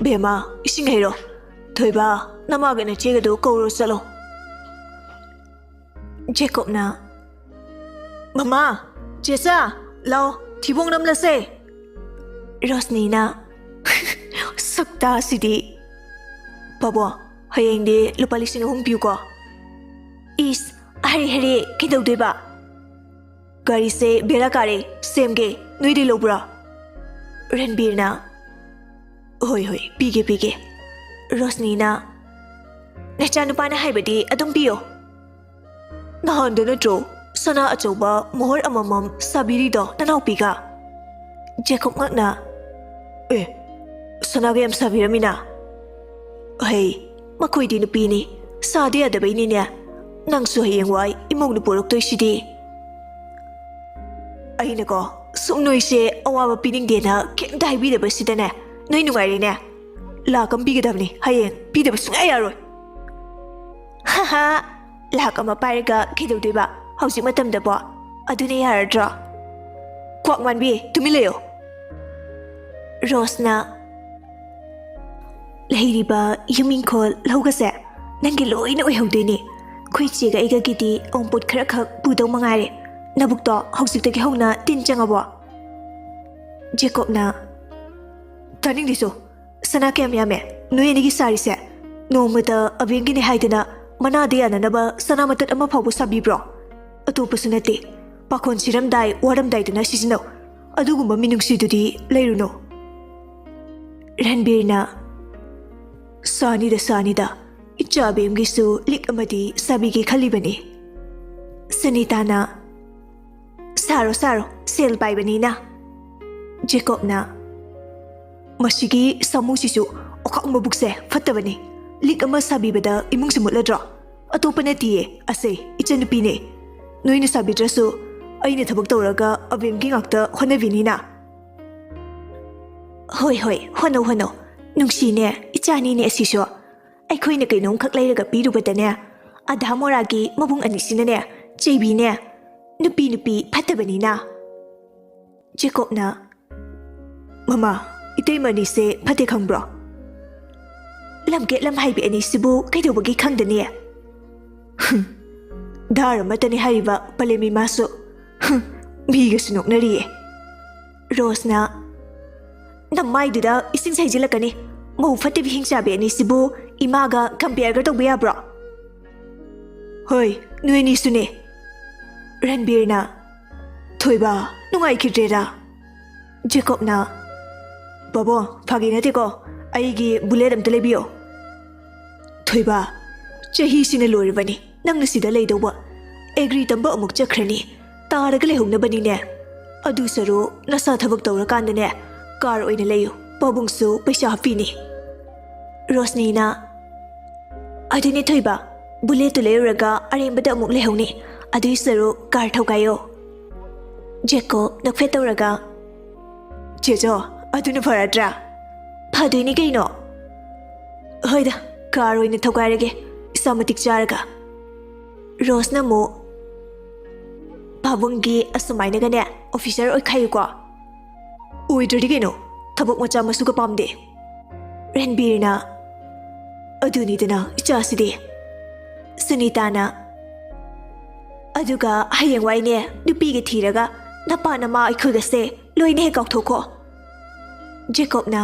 ꯕꯦꯝꯃ, ꯏꯁꯤꯡ ꯍꯩꯔꯣ꯫ ꯊꯣꯏꯕ, ꯅꯃꯥꯒ ꯅꯆꯦꯒꯗꯨ ꯀꯧꯔꯣ ꯆꯠꯂꯣ꯫" ꯖꯦꯀꯣꯕꯅ, "ꯃꯃꯥ, ꯆꯦꯆꯥ, ꯂꯥꯎ, ꯊꯤꯕꯣꯡ ꯅꯝꯂꯁꯦ꯫" ꯔꯣꯁꯅꯤꯅ, "ꯁꯛꯇꯥꯁꯤꯗꯤ꯫ ꯄꯥꯕꯣ, ꯍꯌꯦꯡꯗꯤ ꯂꯨꯄꯥ ꯂꯤꯁꯤꯡ ꯑꯍꯨꯝ ꯄꯤꯌꯨꯀꯣ꯫" "ꯏꯁ, ꯍꯔꯦ ꯍꯔꯦ, ꯀꯩꯗꯧꯗꯣꯏꯕ?" "ꯒꯥꯔꯤꯁꯦ ꯕꯦꯔꯥ ꯀꯥꯔꯦ, ꯁꯦꯝꯒꯦ, ꯅꯣꯏꯗꯤ ꯂꯧꯕ꯭ꯔꯥ?" ꯔꯟꯕꯤꯔꯅ, "ꯍꯣꯏ ꯍꯣꯏ, ꯄꯤꯒꯦ ꯄꯤꯒꯦ꯫" ꯔꯣꯁꯅꯤꯅ, "ꯅꯆꯥꯅꯨꯄꯥꯅ ꯍꯥꯏꯕꯗꯤ ꯑꯗꯨꯝ ꯄꯤꯌꯣ꯫ ꯅꯍꯥꯟꯗ ꯅꯠꯇ꯭ꯔꯣ ꯁꯅꯥ ꯑꯆꯧꯕ ꯃꯣꯍꯣꯔ ꯑꯃꯃꯝ ꯁꯥꯕꯤꯔꯤꯗꯣ ꯅꯅꯥꯎꯄꯤꯒ?" ꯖꯦꯀꯣꯕ ꯉꯛꯅ, "ꯑꯦ, ꯁꯅꯥꯒ ꯌꯥꯝ ꯁꯥꯕꯤꯔꯝꯃꯤꯅ?" "ꯍꯩ, ꯃꯈꯣꯏꯗꯤ ꯅꯨꯄꯤꯅꯤ, ꯁꯥꯗ ꯌꯥꯗꯕꯩꯅꯤꯅꯦ꯫ ꯅꯪꯁꯨ ꯍꯌꯦꯡꯋꯥꯏ ꯏꯃꯧꯅ ꯄꯨꯔꯛꯇꯣꯏꯁꯤꯗꯤ꯫" "ꯑꯩꯅꯀꯣ, ꯁꯨꯝ ꯅꯣꯏꯁꯦ ꯑꯋꯥꯕ ꯄꯤꯅꯤꯡꯗꯦꯅ ꯀꯩꯝꯇ ꯍꯥꯏꯕꯤꯗꯕꯁꯤꯗꯅꯦ, ꯅꯣꯏ ꯅꯨꯡꯉꯥꯏꯔꯦꯅꯦ꯫ ꯂꯥꯛ ꯑꯃ ꯄꯤꯒꯗꯕꯅꯤ, ꯍꯌꯦꯡ ꯄꯤꯗꯕ ꯁꯨꯡꯌꯥ ꯌꯥꯔꯣꯏ꯫" "ꯍꯥ ꯍꯥ, ꯂꯥꯛ ꯑꯃ ꯄꯥꯏꯔꯒ ꯀꯩꯗꯧꯗꯣꯏꯕ ꯍꯧꯖꯤꯛ ꯃꯇꯝꯗꯕꯣ? ꯑꯗꯨꯅ ꯌꯥꯔꯗ꯭ꯔꯣ?" "ꯀ꯭ꯋꯥꯛ ꯃꯥꯟꯕꯤ, ꯇꯨꯃꯤꯟ ꯂꯩꯌꯣ꯫" ꯔꯣꯁꯅ, "ꯂꯩꯔꯤꯕ ꯌꯨꯝ ꯏꯪꯈꯣꯜ ꯂꯧꯒꯁꯦ ꯅꯪꯒꯤ ꯂꯣꯏꯅ ꯑꯣꯏꯍꯧꯗꯣꯏꯅꯦ꯫ ꯑꯩꯈꯣꯏ ꯆꯦꯒ ꯑꯩꯒꯒꯤꯗꯤ ꯑꯋꯨꯟꯄꯣꯠ ꯈꯔ ꯈꯛ ꯄꯨꯗꯧ ꯃꯉꯥꯏꯔꯦ꯫ ꯅꯕꯨꯛꯇꯣ ꯍꯧꯖꯤꯛꯇꯒꯤ ꯍꯧꯅ ꯇꯤꯟ ꯆꯪꯉꯕꯣ?" ꯖꯦꯀꯣꯕꯅ, "ꯇꯥꯅꯤꯡꯗꯦꯁꯣ, ꯁꯅꯥ ꯀꯌꯥꯝ ꯌꯥꯝꯃꯦ ꯅꯣꯏ ꯑꯅꯤꯒꯤ ꯁꯥꯔꯤꯁꯦ? ꯅꯣꯡꯃꯇ ꯑꯕꯦꯟꯒꯤꯅꯦ ꯍꯥꯏꯗꯅ ꯃꯅꯥꯗ ꯌꯥꯅꯅꯕ ꯁꯅꯥ ꯃꯇꯠ ꯑꯃ ꯐꯥꯎꯕ ꯁꯥꯕꯤꯕ꯭ꯔꯣ? ꯑꯇꯣꯞꯄꯁꯨ ꯅꯠꯇꯦ, ꯄꯥꯈꯣꯟ ꯁꯤꯔꯝꯗꯥꯏ ꯋꯥꯔꯝꯗꯥꯏꯗꯅ ꯁꯤꯖꯤꯟꯅꯧ꯫ ꯑꯗꯨꯒꯨꯝꯕ ꯃꯤꯅꯨꯡꯁꯤꯗꯨꯗꯤ ꯂꯩꯔꯨꯅꯨ꯫" ꯔꯟꯕꯤꯔꯅ, "ꯁꯥꯅꯤꯗ, ꯁꯥꯅꯤꯗ, ꯏꯆꯥ ꯕꯦꯝꯒꯤꯁꯨ ꯂꯤꯛ ꯑꯃꯗꯤ ꯁꯥꯕꯤꯒꯦ ꯈꯜꯂꯤꯕꯅꯤ꯫" ꯁꯅꯤꯇꯥꯅ, "ꯁꯥꯔꯣ, ꯁꯥꯔꯣ, ꯁꯦꯜ ꯄꯥꯏꯕꯅꯤꯅ꯫" ꯖꯦꯀꯣꯕꯅ, "ꯃꯁꯤꯒꯤ ꯁꯥꯃꯨꯁꯤꯁꯨ ꯑꯣꯈꯥꯛ ꯃꯕꯨꯛꯁꯦ ꯐꯠꯇꯕꯅꯤ꯫ ꯂꯤꯛ ꯑꯃ ꯁꯥꯕꯤꯕꯗ ꯏꯃꯨꯡꯁꯤ ꯃꯨꯠꯂꯗ꯭ꯔꯣ? ꯑꯇꯣꯞꯄ ꯅꯠꯇꯤꯌꯦ, ꯑꯁꯦ ꯏꯆꯟꯅꯨꯄꯤꯅꯦ꯫ ꯅꯣꯏꯅ ꯁꯥꯕꯤꯗ꯭ꯔꯁꯨ ꯑꯩꯅ ꯊꯕꯛ ꯇꯧꯔꯒ ꯑꯕꯦꯝꯒꯤ ꯉꯥꯛꯇ ꯍꯣꯠꯅꯕꯤꯅꯤꯅ꯫ ꯍꯣꯏ, ꯍꯣꯏ, ꯍꯣꯠꯅꯧ, ꯍꯣꯠꯅꯧ꯫ ꯅꯨꯡꯁꯤꯅꯦ, ꯏꯆꯥꯅꯤꯅꯦ ꯑꯁꯤꯁꯨ꯫ ꯑꯩꯈꯣꯏꯅ ꯀꯩꯅꯣꯝꯈꯛ ꯂꯩꯔꯒ ꯄꯤꯔꯨꯕꯗꯅꯦ, ꯑꯙꯥ ꯃꯣꯔꯥꯒꯤ ꯃꯕꯨꯡ ꯑꯅꯤꯁꯤꯅꯅꯦ, ꯆꯩꯕꯤꯅꯦ꯫ ꯅꯨꯄꯤ, ꯅꯨꯄꯤ ꯐꯠꯇꯕꯅꯤꯅ꯫ ꯖꯦꯀꯣꯕꯅ, "ꯃꯃꯥ, ꯏꯇꯩꯃ ꯑꯅꯤꯁꯦ ꯐꯠꯇꯦ ꯈꯪꯕ꯭ꯔꯣ?" "ꯂꯝꯀꯦꯠ ꯂꯝꯍꯩꯕꯤ ꯑꯅꯤꯁꯤꯕꯨ ꯀꯩꯗꯧꯕꯒꯤ ꯈꯪꯗꯅꯤ?" ꯍꯨꯝ, ꯙꯥꯔ ꯑꯃꯠꯇꯅꯤ ꯍꯥꯏꯔꯤꯕ ꯄꯂꯦꯝ ꯏꯃꯥꯁꯨ꯫ ꯍꯨꯝ, ꯃꯤꯒꯁꯨ ꯅꯣꯛꯅꯔꯤꯌꯦ꯫ ꯔꯣꯁꯅ, "ꯅꯃꯥꯏꯗꯨꯗ ꯏꯁꯤꯡ ꯁꯩꯖꯤꯜꯂꯛꯀꯅꯤ꯫ ꯃꯧ ꯐꯠꯇꯕꯤ ꯍꯤꯡꯆꯥꯕꯤ ꯑꯅꯤꯁꯤꯕꯨ ꯏꯃꯥꯒ ꯀꯝꯄꯤꯌꯔꯒ ꯇꯧꯕ ꯌꯥꯕ꯭ꯔꯣ?" "ꯍꯣꯏ, ꯅꯣꯏ ꯑꯅꯤꯁꯨꯅꯦ꯫" ꯔꯟꯕꯤꯔꯅ, "ꯊꯣꯏꯕ, ꯅꯨꯡꯉꯥꯏꯈꯤꯗ꯭ꯔꯦꯗ꯫" ꯖꯦꯀꯣꯕꯅ, "ꯄꯥꯕꯨꯡ, ꯐꯥꯒꯤ ꯅꯠꯇꯦꯀꯣ, ꯑꯩꯒꯤ ꯕꯨꯂꯦꯠ ꯑꯝꯇ ꯂꯩꯕꯤꯌꯣ꯫" "ꯊꯣꯏꯕ, ꯆꯍꯤꯁꯤꯅ ꯂꯣꯏꯔꯕꯅꯤ, ꯅꯪꯅ ꯁꯤꯗ ꯂꯩꯗꯧꯕ꯫ ꯑꯦꯒ꯭ꯔꯤ ꯇꯝꯕ ꯑꯃꯨꯛ ꯆꯠꯈ꯭ꯔꯅꯤ, ꯇꯥꯔꯒ ꯂꯩꯍꯧꯅꯕꯅꯤꯅꯦ꯫ ꯑꯗꯨ ꯁꯔꯨꯛ ꯅꯁꯥ ꯊꯕꯛ ꯇꯧꯔꯀꯥꯟꯗꯅꯦ, ꯀꯥꯔ ꯑꯣꯏꯅ ꯂꯩꯌꯨ, ꯄꯥꯕꯨꯡꯁꯨ ꯄꯩꯁꯥ ꯍꯥꯞꯄꯤꯅꯤ꯫" ꯔꯣꯁꯅꯤꯅ, "ꯑꯗꯨꯅꯦ ꯊꯣꯏꯕ, ꯕꯨꯂꯦꯠꯇꯨ ꯂꯩꯔꯨꯔꯒ ꯑꯔꯦꯝꯕꯗ ꯑꯃꯨꯛ ꯂꯩꯍꯧꯅꯤ, ꯑꯗꯨꯏ ꯁꯔꯨꯛ ꯀꯥꯔ ꯊꯧꯒꯥꯏꯌꯣ꯫" ꯖꯦꯀꯣꯕ ꯅꯣꯛꯐꯦꯠ ꯇꯧꯔꯒ, "ꯆꯦꯆꯣ, ꯑꯗꯨꯅ ꯐꯔꯗ꯭ꯔꯥ?" "ꯐꯗꯣꯏꯅꯤ ꯀꯩꯅꯣ꯫" "ꯍꯣꯏꯗ, ꯀꯥꯔ ꯑꯣꯏꯅ ꯊꯧꯒꯥꯏꯔꯒꯦ, ꯏꯁꯥ ꯃꯇꯤꯛ ꯆꯥꯔꯒ꯫" ꯔꯣꯁꯅ ꯑꯃꯨꯛ, "ꯄꯥꯕꯨꯡꯒꯤ ꯑꯁꯨꯃꯥꯏꯅꯒꯅꯦ ꯑꯣꯐꯤꯁꯔ ꯑꯣꯏꯈꯥꯏꯌꯨꯀꯣ꯫" "ꯑꯣꯏꯗ꯭ꯔꯗꯤ ꯀꯩꯅꯣ, ꯊꯕꯛ ꯃꯆꯥ ꯃꯁꯨꯒ ꯄꯥꯝꯗꯦ꯫" ꯔꯟꯕꯤꯔꯅ, "ꯑꯗꯨꯅꯤꯗꯅ ꯏꯆꯥꯁꯤꯗꯤ꯫" ꯁꯨꯅꯤꯇꯥꯅ, "ꯑꯗꯨꯒ ꯍꯌꯦꯡꯋꯥꯏꯅꯦ ꯅꯨꯄꯤꯒ ꯊꯤꯔꯒ ꯅꯄꯥ ꯅꯃꯥ ꯑꯩꯈꯣꯏꯒꯁꯦ ꯂꯣꯏꯅ ꯍꯦꯛ ꯀꯥꯎꯊꯣꯛꯈꯣ꯫" ꯖꯦꯀꯣꯕꯅ,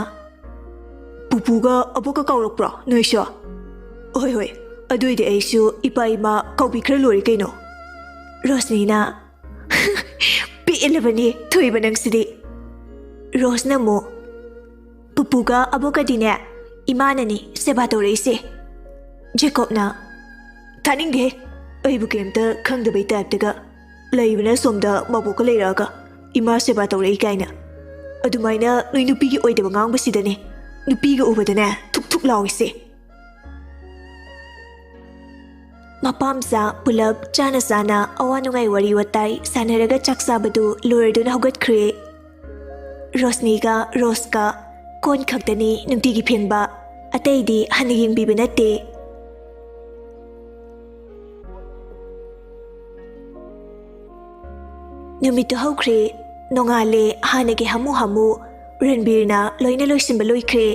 "ꯄꯨꯄꯨꯒ ꯑꯕꯣꯛꯀ ꯀꯥꯎꯔꯛꯄ꯭ꯔꯣ ꯅꯣꯏꯁꯨ?" "ꯍꯣꯏ, ꯍꯣꯏ, ꯑꯗꯨꯏꯗꯤ ꯑꯩꯁꯨ ꯏꯄꯥ ꯏꯃꯥ ꯀꯥꯎꯕꯤꯈ꯭ꯔ ꯂꯣꯏꯔꯦ ꯀꯩꯅꯣ꯫" ꯔꯣꯁꯅꯤꯅ, "ꯄꯦꯜꯂꯕꯅꯤ ꯊꯣꯏꯕ ꯅꯪꯁꯤꯗꯤ꯫" ꯔꯣꯁꯅ ꯑꯃꯨꯛ, "ꯄꯨꯄꯨꯒ ꯑꯕꯣꯛꯀꯗꯤꯅꯦ, ꯏꯃꯥꯅꯅꯤ ꯁꯦꯕꯥ ꯇꯧꯔꯛꯏꯁꯦ꯫" ꯖꯦꯀꯣꯕꯅ, "ꯇꯥꯅꯤꯡꯗꯦꯍꯦ, ꯑꯩꯕꯨ ꯀꯩꯝꯇ ꯈꯪꯗꯕꯩ ꯇꯥꯏꯞꯇꯒ꯫ ꯂꯩꯕꯅ ꯁꯣꯝꯗ ꯃꯕꯣꯛꯀ ꯂꯩꯔꯛꯑꯒ ꯏꯃꯥ ꯁꯦꯕꯥ ꯇꯧꯔꯛꯏ ꯀꯥꯏꯅ꯫ ꯑꯗꯨꯃꯥꯏꯅ ꯅꯣꯏ ꯅꯨꯄꯤꯒꯤ ꯑꯣꯏꯗꯕ ꯉꯥꯡꯕꯁꯤꯗꯅꯦ ꯅꯨꯄꯤꯒ ꯎꯕꯗꯅꯦ ꯊꯨꯛ ꯊꯨꯛ ꯂꯥꯎꯏꯁꯦ꯫" ꯃꯄꯥ ꯃꯆꯥ ꯄꯨꯂꯞ ꯆꯥꯅ ꯆꯥꯅ ꯑꯋꯥ ꯅꯨꯡꯉꯥꯏ ꯋꯥꯔꯤ ꯋꯥꯇꯥꯏ ꯁꯥꯟꯅꯔꯒ ꯆꯥꯛ ꯆꯥꯕꯗꯨ ꯂꯣꯏꯔꯗꯨꯅ ꯍꯧꯒꯠꯈ꯭ꯔꯦ꯫ ꯔꯣꯁꯅꯤꯒ ꯔꯣꯁꯀ ꯀꯣꯟ ꯈꯛꯇꯅꯤ ꯅꯨꯡꯇꯤꯒꯤ ꯐꯦꯡꯕ, ꯑꯇꯩꯗꯤ ꯍꯟꯅ ꯌꯦꯡꯕꯤꯕ ꯅꯠꯇꯦ꯫ ꯅꯨꯃꯤꯠꯇꯨ ꯍꯧꯈ꯭ꯔꯦ꯫ ꯅꯣꯡꯉꯥꯜꯂꯦ꯫ ꯍꯥꯟꯅꯒꯤ ꯍꯥꯃꯨ ꯍꯥꯃꯨ ꯔꯟꯕꯤꯔꯅ ꯂꯣꯏꯅ ꯂꯣꯏꯁꯤꯟꯕ ꯂꯣꯏꯈ꯭ꯔꯦ꯫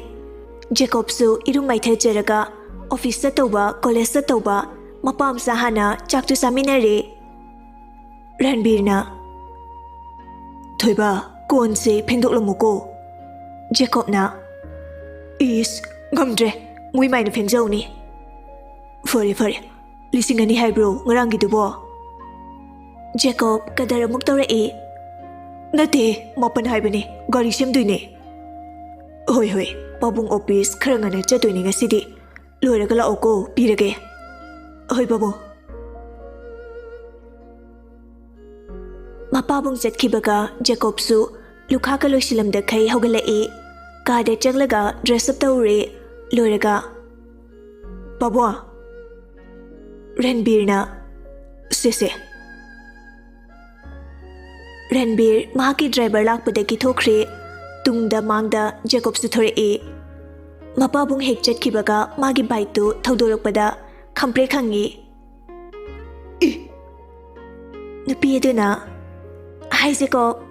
ꯖꯦꯀꯣꯕꯁꯨ ꯏꯔꯨ ꯃꯥꯏꯊꯖꯔꯒ ꯑꯣꯐꯤꯁ ꯆꯠꯇꯧꯕ, ꯀꯣꯂꯦꯖ ꯆꯠꯇꯧꯕ ꯃꯄꯥ ꯃꯆꯥ ꯍꯥꯟꯅ ꯆꯥꯛꯇꯨ ꯆꯥꯃꯤꯟꯅꯔꯦ꯫ ꯔꯟꯕꯤꯔꯅ, "ꯊꯣꯏꯕ, ꯀꯣꯟꯁꯦ ꯐꯦꯡꯗꯣꯛꯂꯝꯃꯨꯀꯣ꯫" ꯖꯦꯀꯣꯕꯅ, "ꯏꯁ, ꯉꯝꯗ꯭ꯔꯦ, ꯃꯣꯏ ꯃꯥꯏꯅ ꯐꯦꯡꯖꯧꯅꯤ꯫" "ꯐꯔꯦ, ꯐꯔꯦ, ꯂꯤꯁꯤꯡ ꯑꯅꯤ ꯍꯥꯏꯕ꯭ꯔꯣ ꯉꯔꯥꯡꯒꯤꯗꯨꯕꯣ?" ꯖꯦꯀꯣꯕ ꯀꯗꯔ ꯑꯃꯨꯛ ꯇꯧꯔꯛꯏ꯫ "ꯅꯠꯇꯦ, ꯃꯥꯄꯟ ꯍꯥꯏꯕꯅꯦ, ꯒꯥꯔꯤ ꯁꯦꯝꯗꯣꯏꯅꯦ꯫" "ꯍꯣꯏ, ꯍꯣꯏ, ꯄꯥꯕꯨꯡ ꯑꯣꯐꯤꯁ ꯈꯔ ꯉꯟꯅ ꯆꯠꯇꯣꯏꯅꯦ ꯉꯁꯤꯗꯤ꯫ ꯂꯣꯏꯔꯒ ꯂꯥꯛꯑꯣꯀꯣ, ꯄꯤꯔꯒꯦ꯫" "ꯍꯣꯏ, ꯄꯥꯕꯨꯡ꯫" ꯃꯄꯥꯕꯨꯡ ꯆꯠꯈꯤꯕꯒ ꯖꯦꯀꯣꯕꯁꯨ ꯂꯨꯈꯥꯛꯀ ꯂꯣꯏꯁꯤꯜꯂꯝꯗꯈꯩ ꯍꯧꯒꯠꯂꯛꯏ꯫ ꯀꯥꯗ ꯆꯪꯂꯒ ꯗ꯭ꯔꯦꯁ ꯑꯞ ꯇꯧꯔꯦ꯫ ꯂꯣꯏꯔꯒ, "ꯄꯥꯕꯨꯡ꯫" ꯔꯟꯕꯤꯔꯅ, "ꯁꯦ, ꯁꯦ꯫" ꯔꯟꯕꯤꯔ ꯃꯍꯥꯛꯀꯤ ꯗ꯭ꯔꯥꯏꯚꯔ ꯂꯥꯛꯄꯗꯒꯤ ꯊꯣꯛꯈ꯭ꯔꯦ꯫ ꯇꯨꯡꯗ ꯃꯥꯡꯗ ꯖꯦꯀꯣꯕꯁꯨ ꯊꯣꯔꯛꯏ꯫ ꯃꯄꯥꯕꯨꯡ ꯍꯦꯛ ꯆꯠꯈꯤꯕꯒ ꯃꯥꯒꯤ ꯕꯥꯏꯛꯇꯨ ꯊꯧꯗꯣꯔꯛꯄꯗ ꯈꯪꯄ꯭ꯔꯦꯛ ꯈꯪꯉꯤ꯫ "ꯏ!" ꯅꯨꯄꯤ ꯑꯗꯨꯅ, "ꯍꯥꯏ ꯖꯦꯀꯣꯕ꯫"